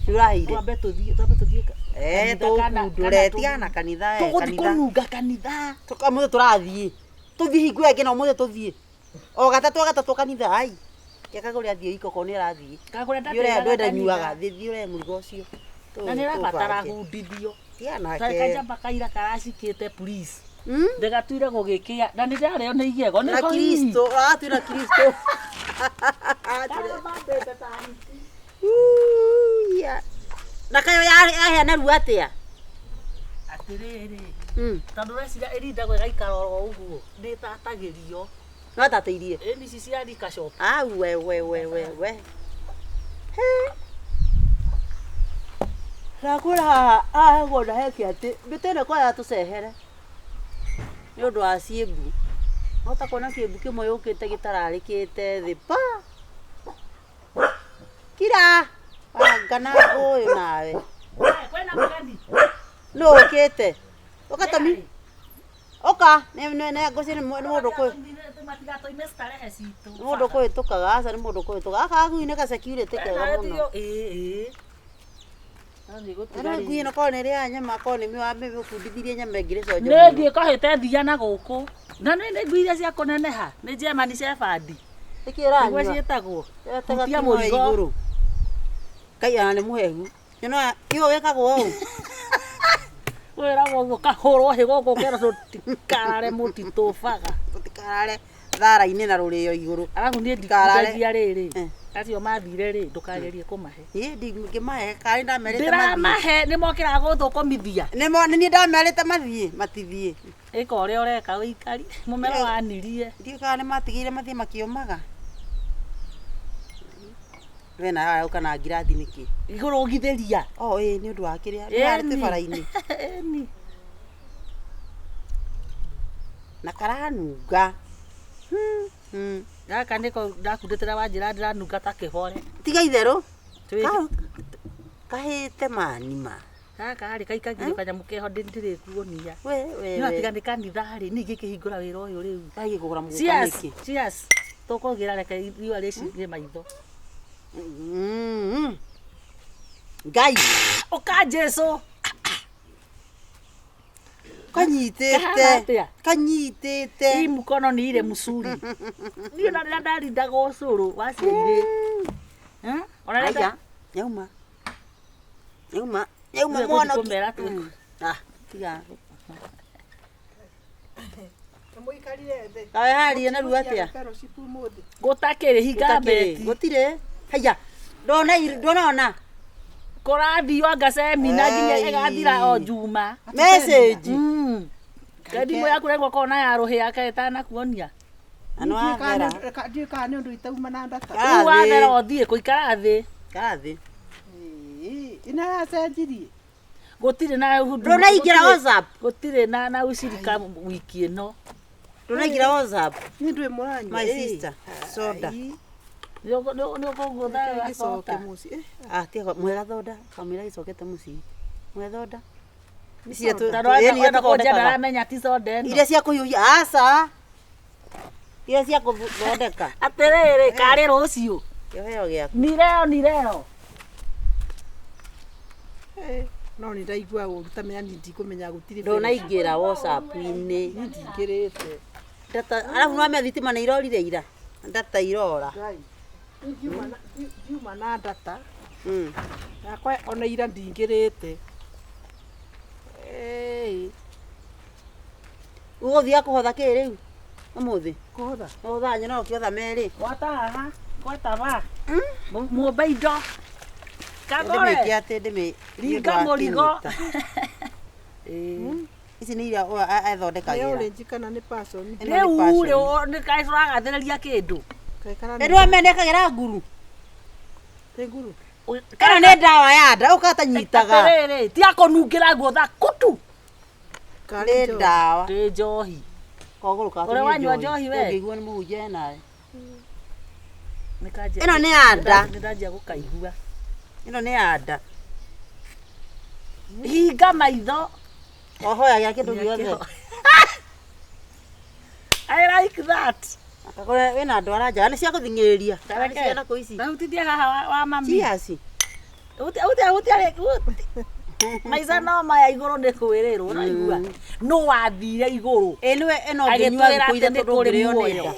Nĩũraheire? Twambe tũthiĩ Eh, kanitha kana- tũkundũre kana tigana na kanitha eh, tũgũthiĩ kanitha. kũnunga kanitha. Ũmũthĩ tũrathiĩ. Tũthiĩ hingo ĩyo ĩngĩ na ũmũthĩ tũthiĩ. O gatatũ kanitha ai. Kagũre athiĩ iko korwo nĩarathiĩ. Kagũre Thiĩ ũrĩa ndatĩraga andũ enda kanitha. nyuaga. Thiĩ ũrehe mũrigo ũcio. Na nĩrabatara hundithio. Tigana Tarĩ nake. kanjamba kaira karacikĩte please. Ndĩgatuire gũgĩkĩa na nĩndarĩo nĩ igego Na Kristo, aratwĩra Kristo. Uya. Na kayo yaheana ruo atĩa? Atĩrĩrĩ tondũ reciria ĩrindagwo ĩgaikara oro ũguo nĩĩtatagĩrio. No atatĩirie. Ĩni ici cia Rika Shop. Ah, we we we we we. He. Ndakwĩra haha haha hegwo heke atĩ mĩtĩ ĩno kwaya tũcehere nĩ ũndũ wa ciĩmbu. Hota kuona kĩmbu kĩmwe yũkĩte gĩtararĩkĩte thĩ pa. Kira. Wanga na ũyũ nawe. Kwĩna mũgeni. Nũ ũkĩte? Ũka Tomi. Ũka nĩ nĩ ngũci nĩ mũndũ kũ Matigatoime starehe citũ. nĩ mũndũ kũhĩtũkaga aca nĩ mũndũ kũhĩtũkaga. Gaka gakui nĩ ka security kega mũno. Ĩĩ. Ĩno ngui ĩno korwo nĩ ĩrĩaga nyama korwo nĩ wamĩbundithirie nyama ĩngĩrĩ conjo Nĩ mũno. thiĩ kahĩte thia na gũkũ. Na nĩ nĩ ngui iria cia kũneneha nĩ German Shepherd. Nĩkĩ ĩranyua? Nĩguo ciĩtagwo. Ĩrataga Hutia kĩmoe mũrigo. igũrũ. Ngai ona nĩ mũhehu. You know, igo wĩkagwo ũũ. Wĩragwo ũguo ũkahũrwo hĩ gũkũ ũkerwo tũtikarare mũtitũbaga. Tũtikarare thara-inĩ na rũrĩo igũrũ. Arabu niĩ Ndikarare. ndikugagia rĩrĩ. Acio mathire rĩ ndũkagerie kũmahe. Niĩ ndingĩmahe karĩ ndamerĩte mathiĩ. Ndĩramahe nĩmokĩraga gũthũkũmithia. Nĩmo nĩ niĩ ndamerĩte mathiĩ matithiĩ. Ĩka ũrĩa ũreka ũikari mũmero wanirie. Ndiũĩ kana nĩmatigire mathiĩ makĩũmaga. We nawe arauka na ngirathi nĩkĩ? Igũrũgithĩria. Oh ĩĩ nĩ ũndũ wa kĩrĩa nĩ twĩ bara-inĩ. Ĩni. Na karanunga. Gaka nĩko ndakundĩtĩra wanjĩra ndĩranunga ta kĩhore. Tiga itherũ. Kahĩte manima. Gaka rĩ kaikagĩrio kanyamũ keho ndĩrĩkuonia. We we. No atiga nĩ kanitha rĩ, niĩ ngĩkĩhingũra wĩra ũyũ rĩu. Gathiĩ kũgũra mũgũka Cheers, nĩkĩ? cheers. Tũkũgĩra reke riũa rĩcine maitho. Ngai. Ũka Jesu. Kanyitĩte. Kahana atĩa? Kanyitĩte. Hii mkono ni ile msuri. Niĩ na rĩrĩa ndarindaga ũcũrũ wa ciairĩ. Ona rĩrĩa Aya, yauma. Yauma. Yauma Nĩwe mwana. gũthiĩ kũmera twĩ- Ah, tiga. Mũikarire thĩ. Kawe haria narua atĩa? Fellowship ũmũthĩ. Gũtakĩrĩ hinga Gũtakĩrĩ. mbeti. Gũtirĩ. Haya. Ndona ndonona. Kũrathio anga semina nginya Ei. ĩgathira o Juma. Message. Thimũ yaku rĩngĩ ũkorwo na ya rũhĩa kaĩ ĩtanakuonia. Ano Ndiũĩ athera. ndiũĩ kana nĩ ũndũ itauma na ndata. Rĩu wathera ũthiĩ kũikara thĩ. Ikara thĩ. Ĩno yacenjirie. Gũtirĩ na Ndũnaingĩra WhatsApp. Gũtirĩ na ucirika wiki ĩno. Ndũnaingĩra WhatsApp. Nĩ ndwĩ mũranyua. My sister. Soda. Nĩ ũkũngũtha Gĩcoke gacoka. mũciĩ. Ah, tiga mwega thoda. Kamwĩra gĩcokete mũciĩ. Mwega thoda. Tondũ wenda kũnjia ndaramenya ti soda ĩno. Iria cia kũhiũhia. Aca. Iria cia gũthondeka. Atĩrĩrĩ, karĩ rũciũ. Kĩheo gĩaku. Ni leo, ni leo. No nĩ ndaigua ũru ta menya niĩ ndikũmenya gũtirĩ. Ndũnaingĩra WhatsApp-inĩ. Niĩ ndingĩrĩte. Ndata arabu nĩwamenya thitima nĩ irorire ira. Ndata irora. Ngai. Ndiuma na ndata. Yakwa ona ira ndingĩrĩte. Ũgũthiaga kũhotha kĩ rĩu? Ũmũthĩ? Kũhotha? Kũhotha nyonaga ũkĩhotha merĩ. Gwata haha, gwata ba. Mũmbe indo. Kagore. Ndĩmĩke atĩ ndĩmĩ. Ringa mũrigo. Ici nĩ iria Nĩ ethondekagĩra. orange kana nĩ passion? Rĩu rĩ nĩ kaĩ tũragathĩrĩria kĩndũ. Ĩ nĩwamenya nĩekagĩra nguru. Nĩ nguru. Ĩno nĩ ndawa ya nda ũkatanyitaga. Atĩrĩrĩ, ti akũnungĩra nguo tha kutu. Nĩ ndawa. Nĩ njohi. Kogũrũ ka Ũrĩa wanyua njohi we? Ũngĩigua nĩ mũhunjia nawe. Nĩkanjia- Ĩno nĩ ya nda. Nĩndanjia gũkaigua. Ĩno nĩ ya nda. Hinga maitho. Ohoyagia kĩndũ gĩothe. I like that. Akagũra wĩna ndwara njega nĩ cia gũthing'ĩrĩria. Tareke. Nĩ ciana kũ ici. Tahutithia haha wa mami. Cheers. Hutia hutia hutia rĩ- maica no maya igũrũ nĩ kwĩrĩrwo ũraigua. No wathire igũrũ. Ĩ nĩwe ĩno ũngĩnyua Agĩtwĩra thikũ atĩ ithatũ nĩ kũrĩ ndũngĩrĩo nĩ muoyo. nda.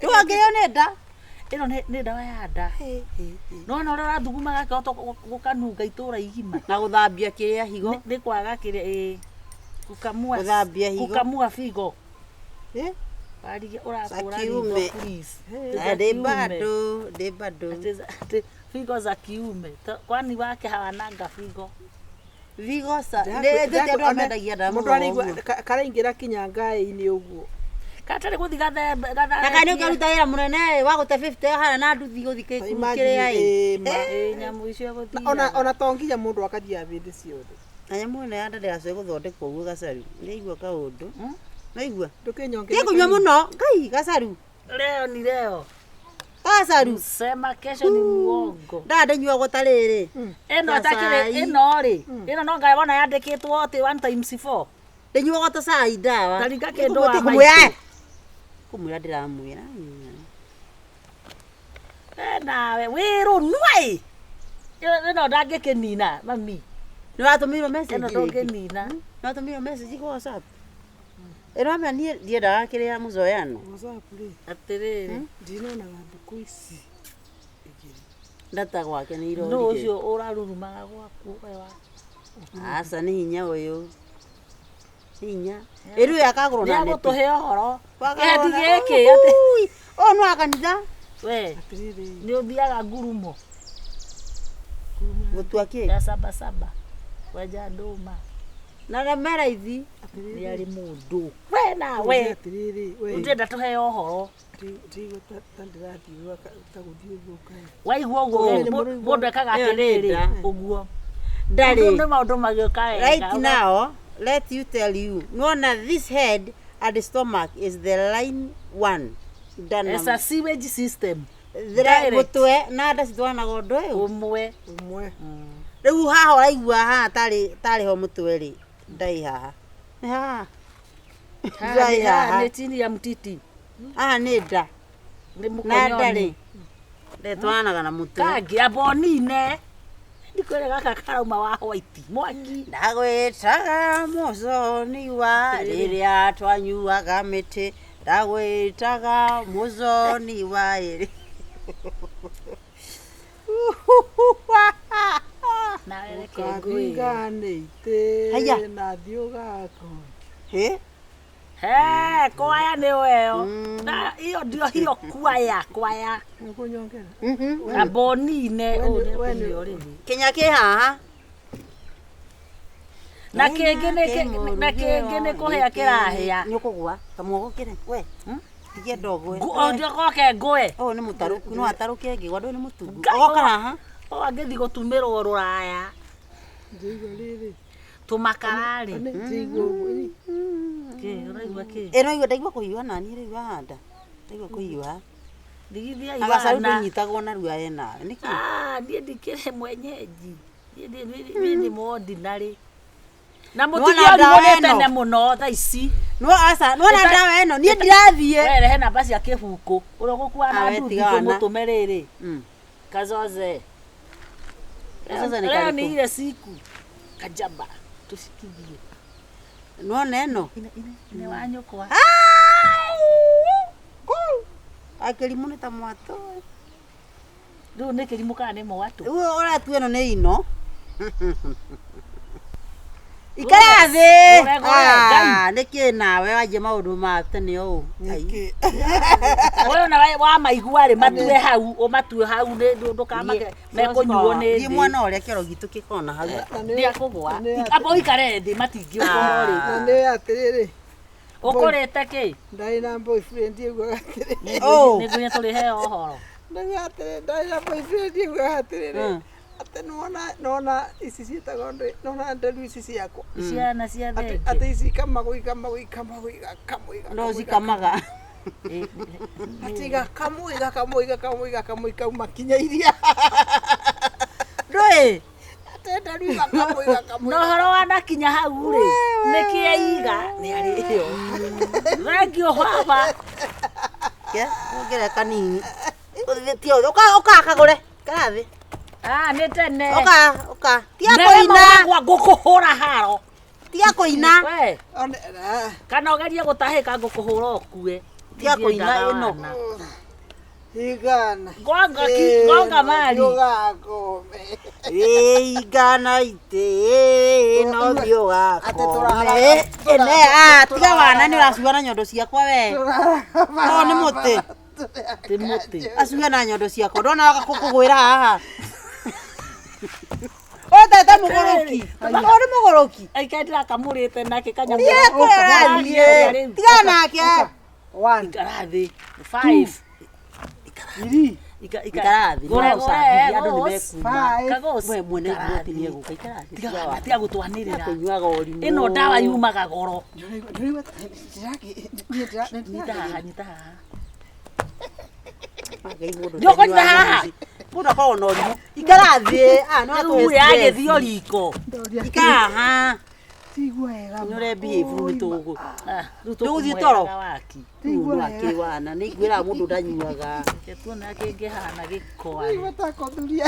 Ndũngĩrĩo nĩ nda. Ĩno nĩ ndawa ya nda. Nĩwona ũrĩa ũrathuguma gakĩhota gũkanunga itũra igima. Na gũthambia kĩrĩa higo. Nĩ kwaga kĩrĩa ĩ kukamua Gũthambia higo. Kukamua figo. Eh? Warigia ũrakũra Za kiume. ritho please. Na Za ndĩ kiume. bado, ndĩ bado. Ati figo za kiume. Kwani wake hawananga figo. Vigo sa. Nĩ ndĩ andũ arĩa mendagia ndawa Mũndũ mũno araigua ũguo. karaingĩra kinya ngaĩ-inĩ ũguo. Katarĩ gũthiĩ gathembe Na kana nĩ ũkĩruta wĩra mũnene wa gũte 50 hana na nduthi gũthiĩ Imagine, kĩrĩa ĩ. ĩ, ma. Ĩ nyamũ icio Na Ona ona to nginya mũndũ akathiaga hĩndĩ ciothe. Na nyamũ ĩno ya nda ndĩgacoke gũthondekwo ũguo gacaru. Nĩaigua kaũndũ. Naigua. Ndũkĩnyongerere Tiga kũnyua mũno. Ngai gacaru. Leo ni leo. Gacaru. Sema kesho ni muongo. Ndaa ndĩnyuagwo ta rĩrĩ. Ĩno Ta takĩrĩ cai. ĩno rĩ. Ĩno no ngai wona yandĩkĩtwo atĩ 1 times 4. Ndĩnyuagwo ta cai ndawa. Taringa kĩndũ wa Kũmwĩra. maitũ. Kũmwĩra ndĩramwĩra. We nawe wĩrũnua ĩ. Ĩno ndangĩkĩnina mami. Nĩ watũmĩirwo message Ĩno rĩngĩ? ndũngĩnina. Nĩ watũmĩirwo message kwa WhatsApp? Ĩno amenya niĩ ndiendaga kĩrĩa mũzoeano. WhatsApp rĩ. Atĩrĩrĩ. Ndinonaga mbũkũ ici. Ndata gwake nĩ Nũ irorire. ũcio ũrarurumaga gwaku we wa. Aca nĩ hinya ũyũ. Nĩ hinya. Ĩ rĩu akagũrwo na neti. Nĩagũtũhe ũhoro. Wakagũrwo Kĩheti na- gĩkĩ atĩ. Ui, Ũyũ nĩ wa kanitha. We. Nĩ ũthiaga ngurumo. Gũtua kĩ? Ya saba saba. Wenja ndũma. Na na meraithi. Nĩ arĩ mũndũ. We nawe. Atĩrĩrĩ, we. Ndĩrenda tũheo ũhoro. Ndigua ta ndĩrathiĩ ta gũthiĩ ũguo kaĩ. Waigua ũguo mũndũ ekaga Ĩyo nĩ atĩrĩrĩ nda. ũguo. Ndarĩ. Nĩ maũndũ magĩũka wega. Right now, let you tell you. Nona this head and stomach is the line one. Done. It's a sewage system. Thre mutwe na nda citwaranaga ũndũ ũyũ ũmwe. Ũmwe. Rĩu haha ũraigua haha tarĩ tarĩ ho mũtwe rĩ, ndai haha. Nĩ haha. Ndai haha. Nĩ chini ya mtiti. Haha nĩ nda. Nĩ Na nda mũkonyoni. rĩ. Ndetwaranaga na mũtwe. Kangĩ ambonine. Ndikwĩre gaka karauma wa white. Mwaki. Ndagwĩtaga mũconi wa rĩrĩa twanyuaga mĩtĩ. Ndagwĩtaga mũconi wa ĩrĩ. Nawe reke ngwĩre. Ũkathinga nĩ itĩ Haiya. na thiĩ ũgakome. Hĩ? He, kwaya nĩ weyo. Na hiyo ndio hiyo kwaya, kwaya. Nĩũkũnyongera? Ambonine We ũũ nĩ- we nĩ- nĩ rĩu. Kĩnya kĩ haha. Na kĩngĩ nĩ na kĩngĩ nĩ kũhĩa kĩrahĩa. Nĩ ũkũgũa. Kamwogo kĩre. We. Tigia ndogwe. Njogoke ngũe. Ũyũ nĩ mũtarũku. No atarũke ngĩgwa ndũyũ nĩ mũtungu. Ngai, Ogoka haha. O angĩthiĩ gũtumĩrwo rũraya. Njĩigua rĩrĩ. Tũmakara-rĩ. Nĩ njĩigua ũguo. Kĩ, ũraigua kĩ? Ĩno igua ndaigua kũhiũha naniĩ rĩu haha nda. Ndaigua kũhiũha. Ndigithia Na gacaru iwana. ndũnyitagwo narua we nawe. Nĩkĩ? Ah, niĩ ndikĩrĩ mwenyeji. Niĩ nĩ mũordinary. Na Nĩwona mũtige ndawa ũrigwo nĩ ĩno? tene mũno thaa ici. No aca, nĩwona ndawa ĩno niĩ ndirathiĩ. We rehe namba cia kĩbuku. Ũrĩa ũgũkua na Ah, we nduthi tiga wana. tũmũtũme rĩrĩ. Mm. Kazoze. Kazoze nĩ Leo karĩkũ? ni ile siku. Kajaba. Tushikithie. Nĩwona ĩno? Nĩ wa nyũkwa. Akĩrimũ nĩ ta mwatũ. Rĩu nĩ kĩrimũ kana nĩ mwatũ? Rĩu ũratua ĩno nĩ ino. Ikara thĩ. Gore, gore, Ngai. Ah, nĩkĩ nawe wanjia maũndũ ma tene ũũ? Ai. Ũyũ na wa maigua rĩ matue hau, ũmatue hau nĩ ndũkamake mekũnyuo nĩ Thiĩ thĩ. mwana ũrĩa kĩoro gitũ gĩkorwo hau. Nĩ akũgũa. Amba ũikare thĩ matingĩũkũra rĩ. Na nĩ atĩrĩrĩ. Ũkũrĩte kĩ? Ndarĩ na boyfriend ĩguaga atĩrĩrĩ. Nĩngũnya tũrĩheo ũhoro. Ndauga atĩrĩrĩ, ndarĩ na boyfriend ĩguaga atĩrĩrĩ. Atĩ nĩwona nĩwona ici ciĩtagwo ndĩ nĩwona nderu ici ciakwa. Ciana cia thenge. Atĩ ici ikamagwo ikamagwo ikamagwo igakamwo igakamwo. No cikamaga. Atĩ igakamwo igakamwo igakamwo igakamwo ikauma kinya iria. Ndũĩ? Atĩ nderu igakamwo igakamwo. Na ũhoro wanakinya hau rĩ, nĩkĩ aiga nĩ arĩo. Thengio baba. Ke, wongerere kanini. Ũthĩ ũka ũka kagũre. Ikara thĩ. Ah, nĩ tene. Ũka, ũka. Tiga Nderema kũina. wakwa ngũkũhũra haro. Tiga kũina. We. Kana ũgerie gũtahĩka ngũkũhũra ũkue. Tiga kũina ĩno. Igana. Gonga ki, gonga mari. Ũgakome. Ĩigana itĩ no thiĩ Atĩ ũgakome. tũrahara- Ĩne, ah, tiga wana nĩ ũracuga na nyondo ciakwa we. No nĩ mũtĩ. Ti mũtĩ. Acuga na nyondo ciakwa. Ndona waka kũgwĩra haha. Ũtete mũgũrũki. Ũyũ nĩ mũgũrũki. Aikari ndĩrakamũrĩte nake kanyamũ. Thiĩ kũrĩa ũrathiĩ. Tiga nake. One. Ikara thĩ. Five. Three. Ikara thĩ. Gore, No ũcambithie, gore, andũ nĩ gos. mekuma. Kagos. We mwene igoti nĩ egũka. Ikara thĩ. Tiga tiga wa- tiga gũtwanĩrĩra. Kũnyuaga ũrimũ. Ĩno ndawa yumaga goro. Ndĩraigua Nyita haha, nyita haha. Ngai mũndũ Nĩũkũnyita ũtanyuaga haha? ici. Mũndũ akoragwo na ũrimũ. Ikara thĩ. Ah, no Rĩu atũhe yagĩthio riko. Ikara haha. Tigua wega. Nĩ ũre behave nĩ tũgũ. Ah, rĩu Ndũgũthiĩ toro? tũkũmũheaga waki. Mũndũ akĩwana. Nĩ ngwĩraga mũndũ ndanyuaga. Reke tuone kĩngĩhana gĩko. Ndĩraigua ta kũthuria.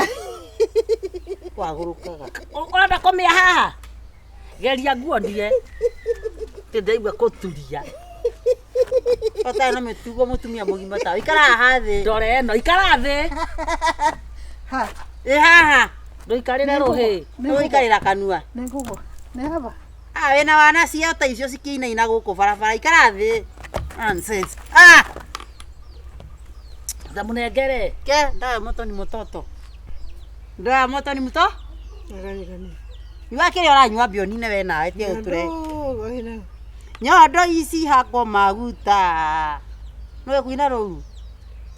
Wagũrũkaga. Ũrenda kũmĩa haha? Geria nguonie. Tĩ ndaigua kũturia. Ũtarĩ na mĩtugo mũtumia mũgima tawe. Ikara haha thĩ. Ndore ĩno, ikara thĩ. Ĩ haha. Ndũikarĩre rũhĩ. Nĩgũikarĩra kanua. Nĩngũgwa. Nĩ haba. Ah, wĩna wana cia ta icio cikĩinaina gũkũ barabara. Ikara thĩ. Nonsense. Ah! Ndamũnengere. Ke, ndawa ya moto ni mũtoto. Ndawa ya moto ni mũto? Nyua kĩrĩa ũranyua mbionine we nawe tiga gũtũre. Nyondo ici hakwo maguta. Nĩwe kuina rũu?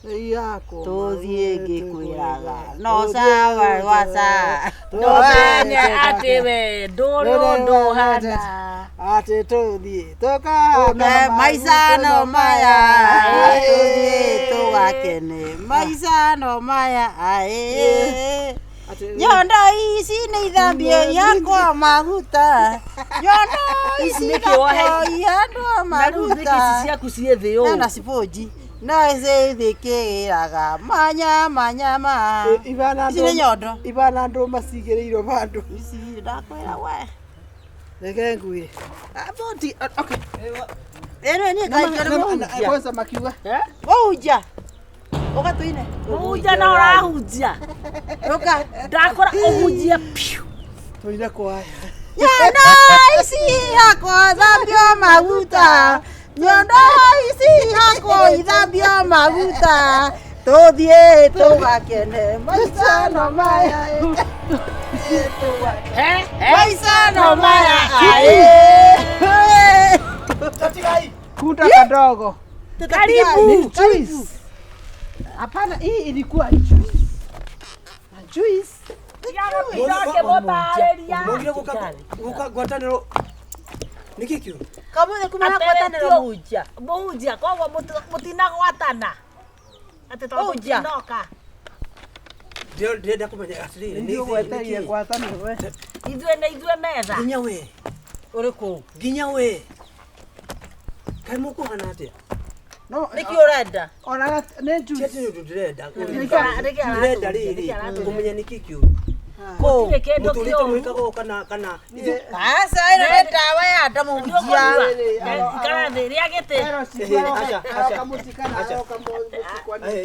Tũthiĩ ngĩkwĩraga no sawa waca. Ndũmenye atĩ we ndũrĩ ũndũ ũhana. Atĩ tũthiĩ tũkahana Maica no maya tũthiĩ tũgakene maica no maya aĩ. Nyondo ici nĩ ithambio ihakwo maguta. Nyondo ici Nĩkĩ wohe- ihakwo ihakwo Na rĩu nĩkĩ ici maguta. ciaku ciĩ thĩ ũũ? Na ciponji no icithikĩraga manyama nyama. Ici nĩ nyondo. Ibana ndũma cigĩrĩirwo bandũ. Ici ndakwĩra we. Reke ngwĩre. Okay. Ĩno niĩ ngaikara mũhunjia. Kwanza makiuga. Mũhunjia. Ũgatũine. Mũhunjia no ũrahunjia. Ũka. Ndakora ũhunjie piũ. Tũine kwaya. Nyondo ici ihakwo thambio maguta. Nyondo ici ihakwo ithambio maguta. Tũthiĩ tũgakene maica no maya. Maica no maya aĩ. Kunda kadogo. Karibu. Ni juice. Hapana, hii ilikuwa juice. Na juice. Mũgire gũka ngwatanĩro nĩkĩ kĩu Kamũthĩ kuma na ngwatanĩro mũhunjia. Mũhunjia koguo mũtinagwatana. Atĩ tondũ Mũhunjia. mũtinoka. Ndĩrenda kũmenya atĩrĩrĩ Nĩ ũgwetereire ngwatanĩro we. Ithuĩ nĩ ithuĩ metha. Nginya we. Ũrĩkũ? Nginya we. Kaĩ mũkũhana atĩa? No, Nĩkĩ ũrenda? Ona nĩ juice. Ti atĩ nĩ ũndũ ndĩrenda. Nĩkĩ Ndĩrenda aratũria? rĩrĩ Nĩkĩ aratũria? kũmenya nĩkĩ kĩu. Gũtirĩ kĩndũ Mũtũrĩte kĩũru. mwĩkaga ũũ kana kana Aca ĩno nĩ ndawa ya nda mũhunjia. Ikara thĩ rĩa gĩtĩ.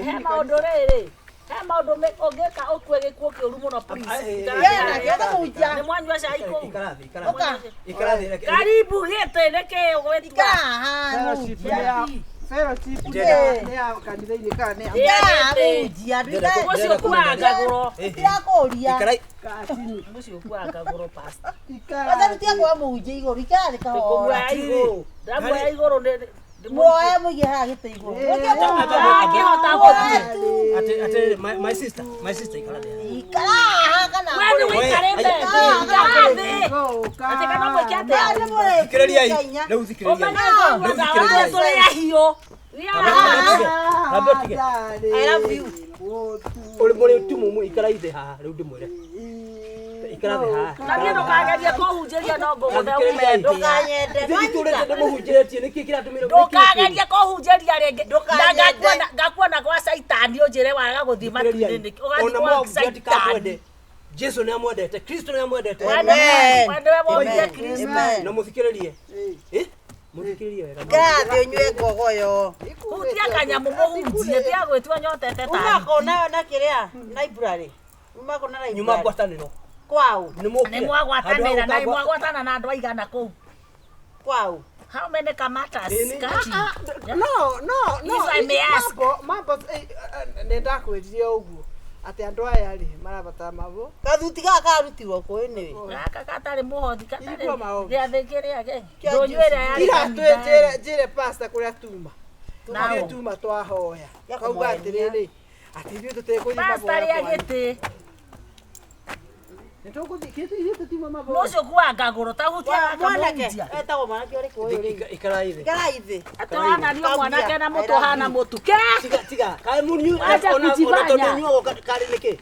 He maũndũ rĩrĩ. He maũndũ ũngĩka ũkue gĩkuũ kĩũru mũno please. Ikara Kĩona, thĩ. kĩona mũhunjia. Nĩ mwanyua cai kũu. Ikara thĩ, ikara Ũka. thĩ. Ikara thĩ. reke- Karibu gĩtĩ nĩkĩ ũgwĩtua? Ikara haha Fellowship mũhunjia. nĩ ya fellowship nĩ ya kanitha-inĩ kana nĩ ya Ikara Gĩtĩ. mũhunjia. Ũcio ũkuaga ngagũro. Ndirakũria. Ikara Ũcio ũkuaga ngagũro pastor. Kwanza rutia kwa mũhunjia igũrũ ikara thĩ kahora. Ndĩkũmuoya igũrũ. Ndamuoya igũrũ nĩ Muoe mũige haha gĩtĩ igũrũ. Ndangĩhota gũthiĩ. Atĩ atĩrĩrĩ my sister, my sister ikara thĩ. Ikara haha kana. We nĩ wĩikarĩte thĩ. Ikara thĩ. Atĩ kana mwĩke atĩa? Thikĩrĩriai. Rĩu thikĩrĩriai. Ũmenye Rĩu thikĩrĩriai. tũrĩ ahiũ. Rambe ũtige. I love you. Ũrĩ mũrĩ tumumu ikara thĩ haha rĩu ndĩmwĩre. Ikara thĩ haha. Na niĩ ndũkagerie kũhunjĩria no ngũgũthe ume ndĩa. Ndũkanyende. Ithuĩ itũrĩte ndĩmũhunjĩrĩtie nĩkĩ kĩratũmire Ndũkagerie kũhunjĩria rĩngĩ. Na Ndũkanyende. ngakuona gwa Caitani ũnjĩre waga gũthiĩ matu-inĩ nĩkĩ. Ũgathiĩ Ona gwa mwahunjia Caitani. ndikakwende. Jesu nĩ amwendete, Kristo nĩ amwendete. We nĩwe wonire Amen. Kristo. Amen. Na mũthikĩrĩrie. Eh? Mũthikĩrĩrie wega. Ikara thĩ ũnyue ngogoyo. Hutia kanyamũ mũhunjie tiga gwĩtua nyotete ta Uma kona na kĩrĩa library. Uma kona Nyuma library. ngwatanĩro. Kwao. Nĩ mũkire. nĩ mwagwatanĩra na Handũ ha gũka- mwagwatana na andũ aigana kũu. Kwao. How many kamatas? Nĩ- Kati. No, no, no. If I may ask. Mambo, mambo nĩ ndakwĩrire ũguo atĩ andũ aya rĩ marabatara mabo. Gathuti gaka karutirwo kũ anyway. Gaka gatarĩ mũhothi gatarĩ Igua maũndũ. gĩathĩ kĩrĩa Kĩa ndũnyũ ĩrĩa yarĩ Ira kanitha. twĩ njĩre pastor kũrĩa tuma. Nao. Tuma tuma twahoya. Ya Kauga kũmũhenia. atĩrĩrĩ atĩ ithuĩ tũtekũthiĩ Pastor maboya rĩa kwanyu. gĩtĩ. Nĩ tũkũthiĩ kĩtũ ithuĩ tũtiuma maboya. Mũcio ũkuaga ngagũrũ ta hutia Wa gaka mwanake. mũhunjia. Etagwo mwanake ũrĩkũ ũyũ rĩu? Ikara thĩ. Ikara thĩ. Atũhananio mwanake na mũtũ ũhana mũtu. Ke! Tiga tiga. Kaĩ mũnyue Wacha ona ona kujifanya. tondũ nyuaga karĩ nĩkĩ?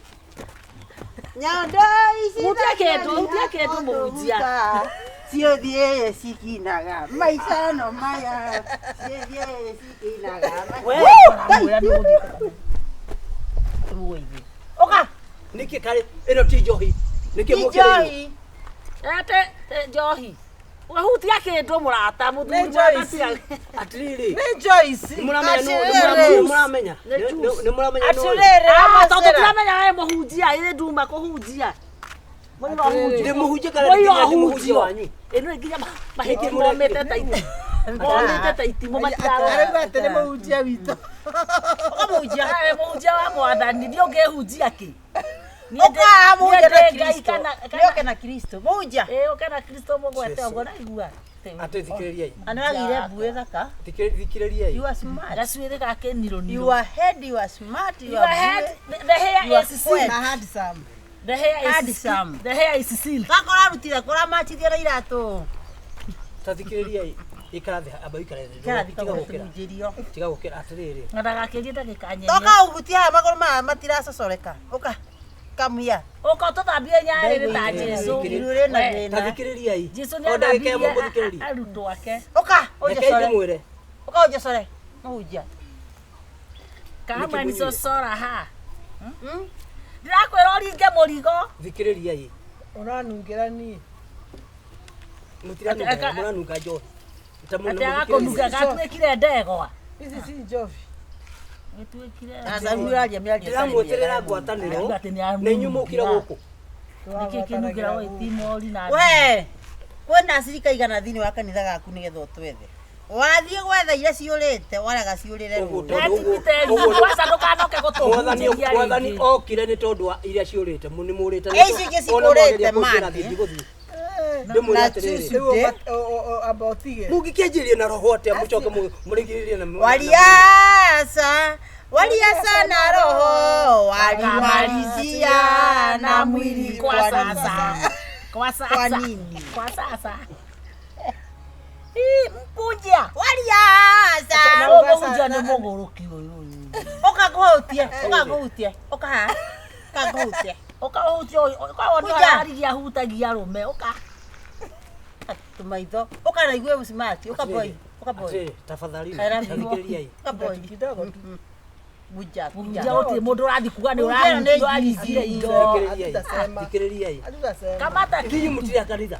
Nyondo ici Hutia kĩndũ, hutia kĩndũ mũhunjia. Ciothiĩ cikinaga maica no maya. Ciothiĩ cikinaga. We. Ũka. Nĩkĩ karĩ ĩno ti njohi. Nĩkĩ Ti mũkĩrĩirwo? njohi. Ete njohi. Ũgahutia kĩndũ mũrata mũthuri Nĩ Joyce. mwaka Atĩrĩrĩ. Nĩ Joyce. Nĩ mũramenya nũ- Atĩrĩrĩ. nĩ mũramenya. Nĩ juice. Nĩ mũramenya nũ ũyũ? Atĩrĩrĩ. Ah, tondũ Amacera. tũramenya we mũhunjia ĩrĩ nduma kũhunjia. Mũira ũhunjio. Ndĩ mũhunjia kana Mũira nginya ndĩ mũhunjia ũhunjio. wanyu? Ĩno nginya mahĩti momĩte ta itimũ. Momĩte ta itimũ matirarora. Arauga atĩ nĩ mũhunjia witũ. Ũka mũhunjia. Wewe mũhunjia wa mwathani ndiĩ ũngĩhunjia kĩ? Niĩ Ũka haha mũhunjia niĩ na ndĩ Ngai Kristo. kana Nĩ ũke na Kristo. Mũhunjia. Ĩĩ ũke na Kristo mũgwete ũguo naigua. Atĩ thikĩrĩriai. Anaragire mbuĩ thaka. Thikĩrĩriai. You are smart. Gacuĩrĩ gake niro niro. You are head, you are smart, you Your are head, mbuĩ. the hair You are is square. silk. Handsome. The hair is Handsome. The hair is silk. Gaka ũrarutire kũramachithia na iratũ. Ta thikĩrĩriai. Ikara thĩ, amba ũikare thĩ. Ikara thĩ Tiga kagũre gũkĩra. tũhunjĩrio. Tiga gũkĩra atĩrĩrĩ. Na ndagakĩrie ndagĩka nyenye. Toka ũhutie haha magũrũ maya matiracocoreka. Ũka. Come here. Ũka ũtũthambie nyarĩrĩ ta Jesũ. Iru rĩna We, thĩna. Ta thikĩrĩriai. Jesũ nĩ O ndagĩka ĩmwe athambirie mũthikĩrĩrie. arutwo ake. Ũka Rekei ũnjocore. ndĩmwĩre. Ũka ũnjocore. Mũhunjia. Kama Nĩkĩ ni mũnyuire? cocora ha. Ndĩrakwĩra ũringe mũrigo. Thikĩrĩriai. Ũranungĩra niĩ. Mũtiranunga, mũranunga njohi. Ta mũno Atĩ agakũnunga mũthikĩrĩrie. gatuĩkire ndegwa. Ici ci njobi. Gĩtuĩkire. Aca rĩu ũraria mĩario ĩtarĩ Ndĩramwĩtĩrĩra mĩega. ngwatanĩro Atĩ nĩ na inyuĩ mũkire gũkũ. Nĩkĩ kĩnungĩra gwĩtimori na We, kwĩna acirika igana thĩinĩ wa kanitha gaku nĩgetha ũtwethe. Wathiĩ gwetha iria ciũrĩte, warega ciũrĩre Ũguo rũĩ. tondũ ũguo- Etibiteri, ũguo- kwanza ndũkanoke Mwathani gũtũhunjĩria mwathani rĩngĩ. okire nĩ tondũ wa iria ciũrĩte nĩ mũrĩte. Ĩ, icio ingĩ cikũrĩte, man. Ndigũthiĩ. Ndĩmwĩre Na atĩrĩrĩ. Tuesday. Rĩu amba ũtige. Mũngĩkĩanjĩrĩria na roho atĩa mũcoke mũrigĩrĩrie na Waliasa, waliasa na roho, walimalizia na mwili Kwa kwa sasa. nini? Kwa sasa. Kwa nini? Kwa sasa. Ii, mkunja. Waliasa. Ũyũ mũhunjia nĩ mũgũrũki ũyũ ũyũ. Ũka ngũhutie, ũka ngũhutie, ũka haha, ũka ngũhutie. Ũka ũhutie ũyũ, ũka wone Hunja. ararigia ahutagia arũme, ũka. Tũmaitho, ũka na igue smart, ũka boy, ũka boy. Atĩrĩrĩ, tafadhali I love you. thikĩrĩriai. Ũka boy. Bunja, bunja. Mũhunjia gũtirĩ mũndũ ũrathiĩ kuga nĩ Mũhunjia nĩ ũrahunjia ũraringie indo. Thikĩrĩriai. Hatutasema. Thikĩrĩriai. Hatutasema. Kamata Inyuĩ mũtirĩ a kanitha.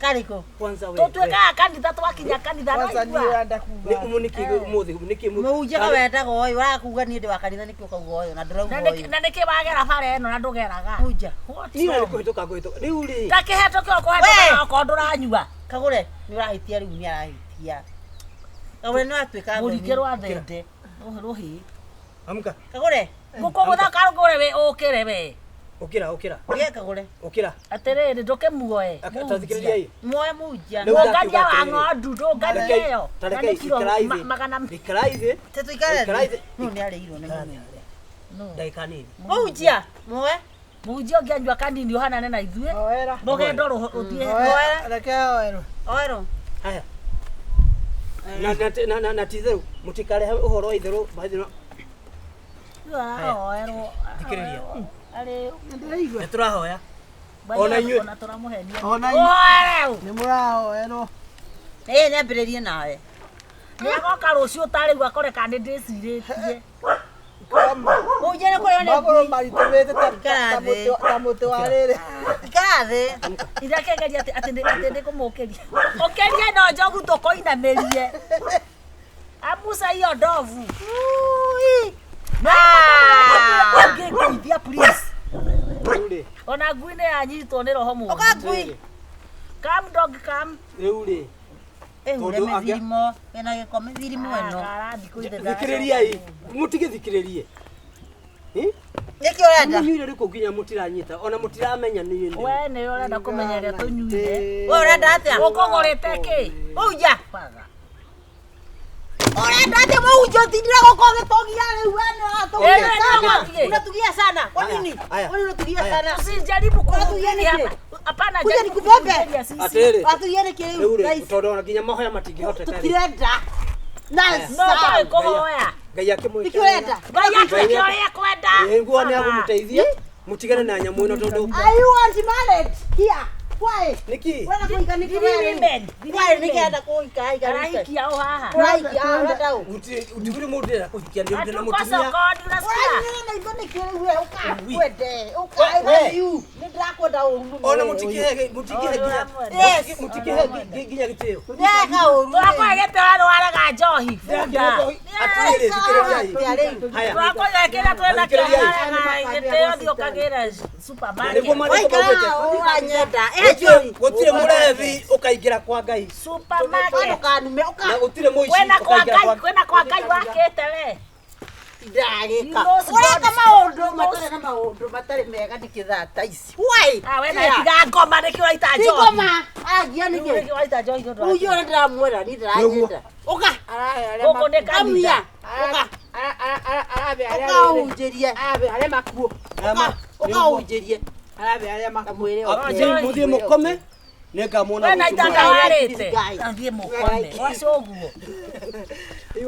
Karĩkũ? Kwanza we. Tũtuĩkaga kanitha twakinya kanitha Kwanza niĩ no ũrenda Nĩ kuga. ũmũ nĩkĩ ũmũthĩ nĩkĩ Mũhunjia kawendaga ũyũ, ũrakuga niĩ ndĩ wa kanitha nĩkĩ ũkauga ũyũ na ndũrauga ũyũ. Na nĩkĩ wagera bara ĩno na ndũgeraga? Hunja. What's Niĩ na wrong? nĩ kũhĩtũka ngũhĩtũka. Rĩu rĩ. Ta kĩhetũke ũkũhetũka okorwo ndũranyua. Kagũre, nĩ ũrahĩtia rĩu nĩ arahĩtia. Kagũre nĩ watuĩka Mũringe thoni. rwa thende. Rũhĩ. Amka. Kagũre, Ngũkũgũtha karũgũre we ũkĩre we. Ũkĩra ũkĩra. ũrĩa kagũre. Ũkĩra. Atĩrĩrĩ ndũkĩmuoe. Ta thikĩrĩriai. Muoe mũhunjia. Rĩu Mũngania ndakiuga wa atĩrĩrĩ. ng'ondu ndũnganie ĩyo. Ta Na rekei nĩ kiro ikarai thĩ. magana Ikarai thĩ. Te tũikare Ikarai thĩ. thĩ. Nũ nĩ arĩirwo nĩ mũnene. Ndagĩka nini. Mũhunjia, muoe. Mũhunjia ũngĩanyua kanini ũhanane na ithuĩ. Oera. Rũgendo rũthiĩ. Oera. Reke oerwo. Oerwo. Haya. Na na na na ti itherũ mũtikarehe ũhoro wa itherũ bathi no Aroerwo. Thikĩrĩria. Arĩ Nĩndĩraigua. nĩ tũrahoya. Ona inyuĩ. Ona tũramũhenia. Ona inyuĩ. Ũhoere. Nĩ mũrahoerwo. Ĩĩ nĩambĩrĩrie nawe. Nĩagoka rũciũ ta rĩu akore kana nĩ ndĩcirĩtie. Mũhunjia nĩ kũrĩo nĩ Magũrũ ngui. maritũhĩte Ikara thĩ. ta mũtĩ wa rĩrĩ. Ikara thĩ. Irakegeria atĩ atĩ atĩ nĩngũmũkĩria. Ũkĩrie no njogu tũkũinamĩrie. Amusa hiyo ndovu. Ui. Ũngĩngũithia please. Rĩu rĩ. Ona ngui nĩ yanyitwo nĩ roho mũũru. Ũka ngui. Come dog come. Rĩu rĩ. Ĩhure Tondũ angĩa- mĩthirimo. Ĩna gĩko mĩthirimo ĩno. Karathiĩ kũithe Thikĩrĩriai. Mũtigĩthikĩrĩrie. Nĩkĩ ũrenda? Mũnyuire rĩkũ nginya mũtiranyita ona mũtiramenya niĩ nĩ. We nĩwe ũrenda kũmenya ũrĩa tũnyuire. We ũrenda atĩa? Ũkũgũrĩte kĩ? Mũhunjia. Baga. Ũrenda atĩa mũhunjia ũtindire gũkũ ũgĩtũgia rĩu we nĩ ũratũgia Ĩĩ, nĩ sana. ũgũthiĩ. Unatugia sana. Kwa nini? Aya. Kwa nini unatugia Aya. sana? Usijaribu Unatugia kuhubiri nĩkĩ? hapa. Hapana, Kuja jaribu nikubebe. kutuhubiria sisi. Atĩrĩrĩ. Watugia nĩkĩ Rĩu rĩu? rĩ Thaa ici. tondũ ona nginya mahoya matingĩhoteka rĩ. Tũtirenda. Na No tũrĩ kũhoya. Ngai akĩmwĩke. Nĩkĩ ũrenda? Ngai atwĩke ũrĩa ekwenda. Ĩ, nguo nĩ agũmũteithia mũtigane na nyamũ ĩno tondũ Are you want married here? Why? nĩkĩ Wenda kũhika nĩkĩ Three we rĩu? women. Three Why women. nĩkĩ enda kũhika hika nĩkĩ? Arahikia ũ haha. Ũrahikia ũrenda ũ? Gũtirĩ mũndũ ndĩrenda kũhikia nĩ ndĩ na Hatuko mũtumia. sokoni unasikia? Ũranyinyĩra maitho nĩkĩ rĩu we? Ũka ngwende. Ũka I love you. Nĩ ndĩrakwenda ũru mũno Ona we. mũtikĩhe mũtikĩhe nginya Yes. mũtikĩhe nginya gĩtĩo. Ndeka ũru. Tũrakũhe gĩtĩo arwaraga njohi. Bunda. Atĩrĩrĩ thikĩrĩriai. Atĩa rĩu? Haya. Tũrakũhe kĩrĩa twĩnakĩo Thikĩrĩriai. arwaraga gĩtĩo thiĩ ũkagĩre Nĩguo supermarket. maandĩko Waikara maugĩte. ũranyenda. Ĩ njũri. Gũtirĩ mũrebi ũkaingĩra kwa Ngai Supermarket. Ndũkanume ũka. na gũtirĩ mũici Kwĩna kwa ũkaingĩra Ngai, kwa kwĩna kwa Ngai wakĩte we. Ndagika. Ureka maundu matari na maundu matari mega ndikithaa ta ici. Why? Ah, we na tiga ngoma nĩkĩo ũraita njohi. Ngoma. Agia nĩkĩ? Nĩkĩo ũraita njohi nĩ ũndũ wa Uyo ndĩramwĩra ni ndĩranyenda. Ũka. Gũkũ nĩ kanitha. Ũka. Arabe arĩa Ũkahunjĩrie. Arabe arĩa makuo. Ũkahunjĩrie. Arabe arĩa makuo. Kamwĩre Mũthiĩ mũkome nĩngamwona We na rũciũ. itanda warĩte. Guy. Thiĩ mũkome. Waca ũguo.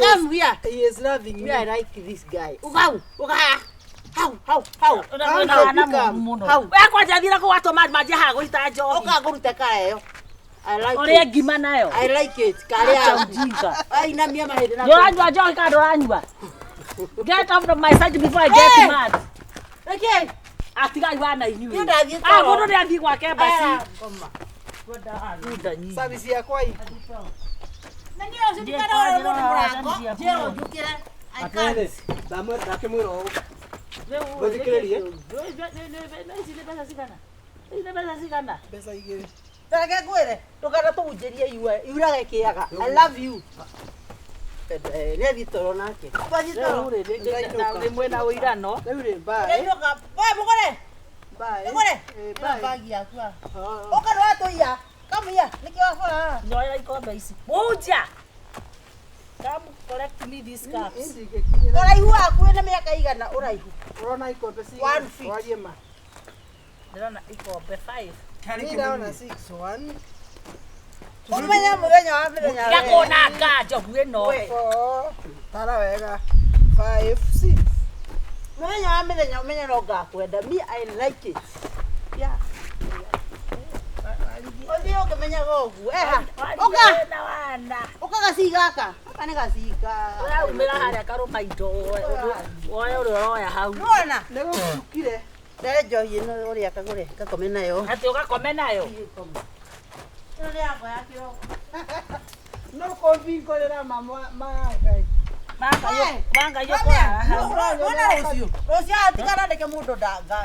Come here. He is loving Me, me. I like this guy. Uka, uka. How, how, how. Ũrĩa mũru mũno. Hau. We kwanja thira kũu watũma manjie haha gũita njohi. Ũka ngũrute kara ĩyo. I like Ũrĩe it. ngima nayo. I like it. Kare Acha yaku. ujinga. Ainamia mahĩndĩ na Ndũranyua njohi kana ndũranyua? Get out of my sight before I get Hey! mad. Reke. Atigai wana inyuĩ. Niĩ ndathiĩ Ah, toro. mũndũ nĩ athiĩ gwake basi. Aya, ngoma. Service yakwa ii. Na niĩ ũcio ndikanaũre mũndũ mũrango. Njĩrwo njũkĩre. I can't. Atĩrĩrĩ, ndakĩmwĩra ũũ. Mũthikĩrĩrie. Ici nĩ mbeca cigana? Ici nĩ mbeca cigana? Mbeca igĩrĩ. Reke ngwĩre, ndũkanatũhunjĩrie iwe, iurage kĩaga. I love you. Nĩ athiĩ toro nake. Twathiĩ toro. Rĩu rĩ, nĩ mwĩna ũirano. Rĩu rĩ, bye. Ũrainũka. We mũgũre. Bye. Mũgũre. Eh, Ĩno bye. bagi yaku haha. Ũka ndũratũiya. Come here. Nĩkĩo wabora haha. Nyoera ikombe ici. Mũhunjia! Come collect me these cups. Ũraihu waku wĩna mĩaka igana ũraihu. Ũrona ikombe One cigana? feet. Warie ma. Ndĩrona ikombe 5. Niĩ ndona 6 1 Ũmenye mũthenya wa mĩthenya. Tiga kũnanga njogu ĩno. 4 tara wega 5 6. Mũthenya wa mĩthenya ũmenye no ngakwenda. Me, I like it. Yeah. Ũthiĩ ũkĩmenyaga ũguo. Eha. Ũka. Wĩna wana. Ũka gacii gaka. Gaka nĩ gacii ka. Ũraumĩra harĩa karũma indo woe ũrĩa ũroya hau. Nĩwona? Nĩ gũcukire. Ndere njohi ĩno ũrĩa kagũre gakome nayo. Atĩ ũgakome nayo. Ĩno nĩ yakwa ya kĩroko. No kũmbingũrĩra mama ma Ngai. Mangai ũkũrara hau. Wona rũciũ. Rũciũ atigana ndeke mũndũ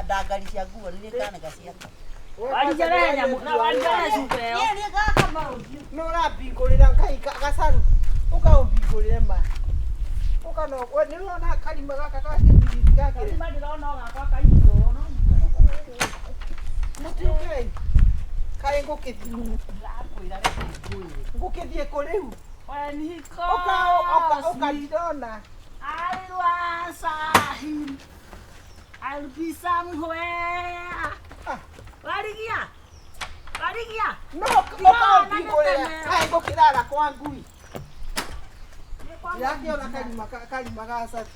ndangari cia nguo nĩ kanĩka ciakwa. Warijere nyamũ na warijere cuba ĩyo. Niĩ nĩ ngakama rũciũ. No ũrambingũrĩra Ngai gacaru. Ũkaũmbingũrĩre ma. Ũka no we nĩ ũrona karima gaka ga kĩbiriti gakĩrĩ. Karima ndĩrona o gakwa kaitũ no. Mũtiũkei. Kaĩ ngũkĩthiĩ. Ndĩrakwĩra reke ngwĩre. Ngũkĩthiĩ kũ rĩu? When he Ũka ũka calls ũka me, ndĩrona. I will answer him. I'll be somewhere. Warigia. Warigia. No ũkaũmbingũrĩra. Kaĩ ngũkĩrara kwa ngui. Ndĩrakĩona karima karima ga caru.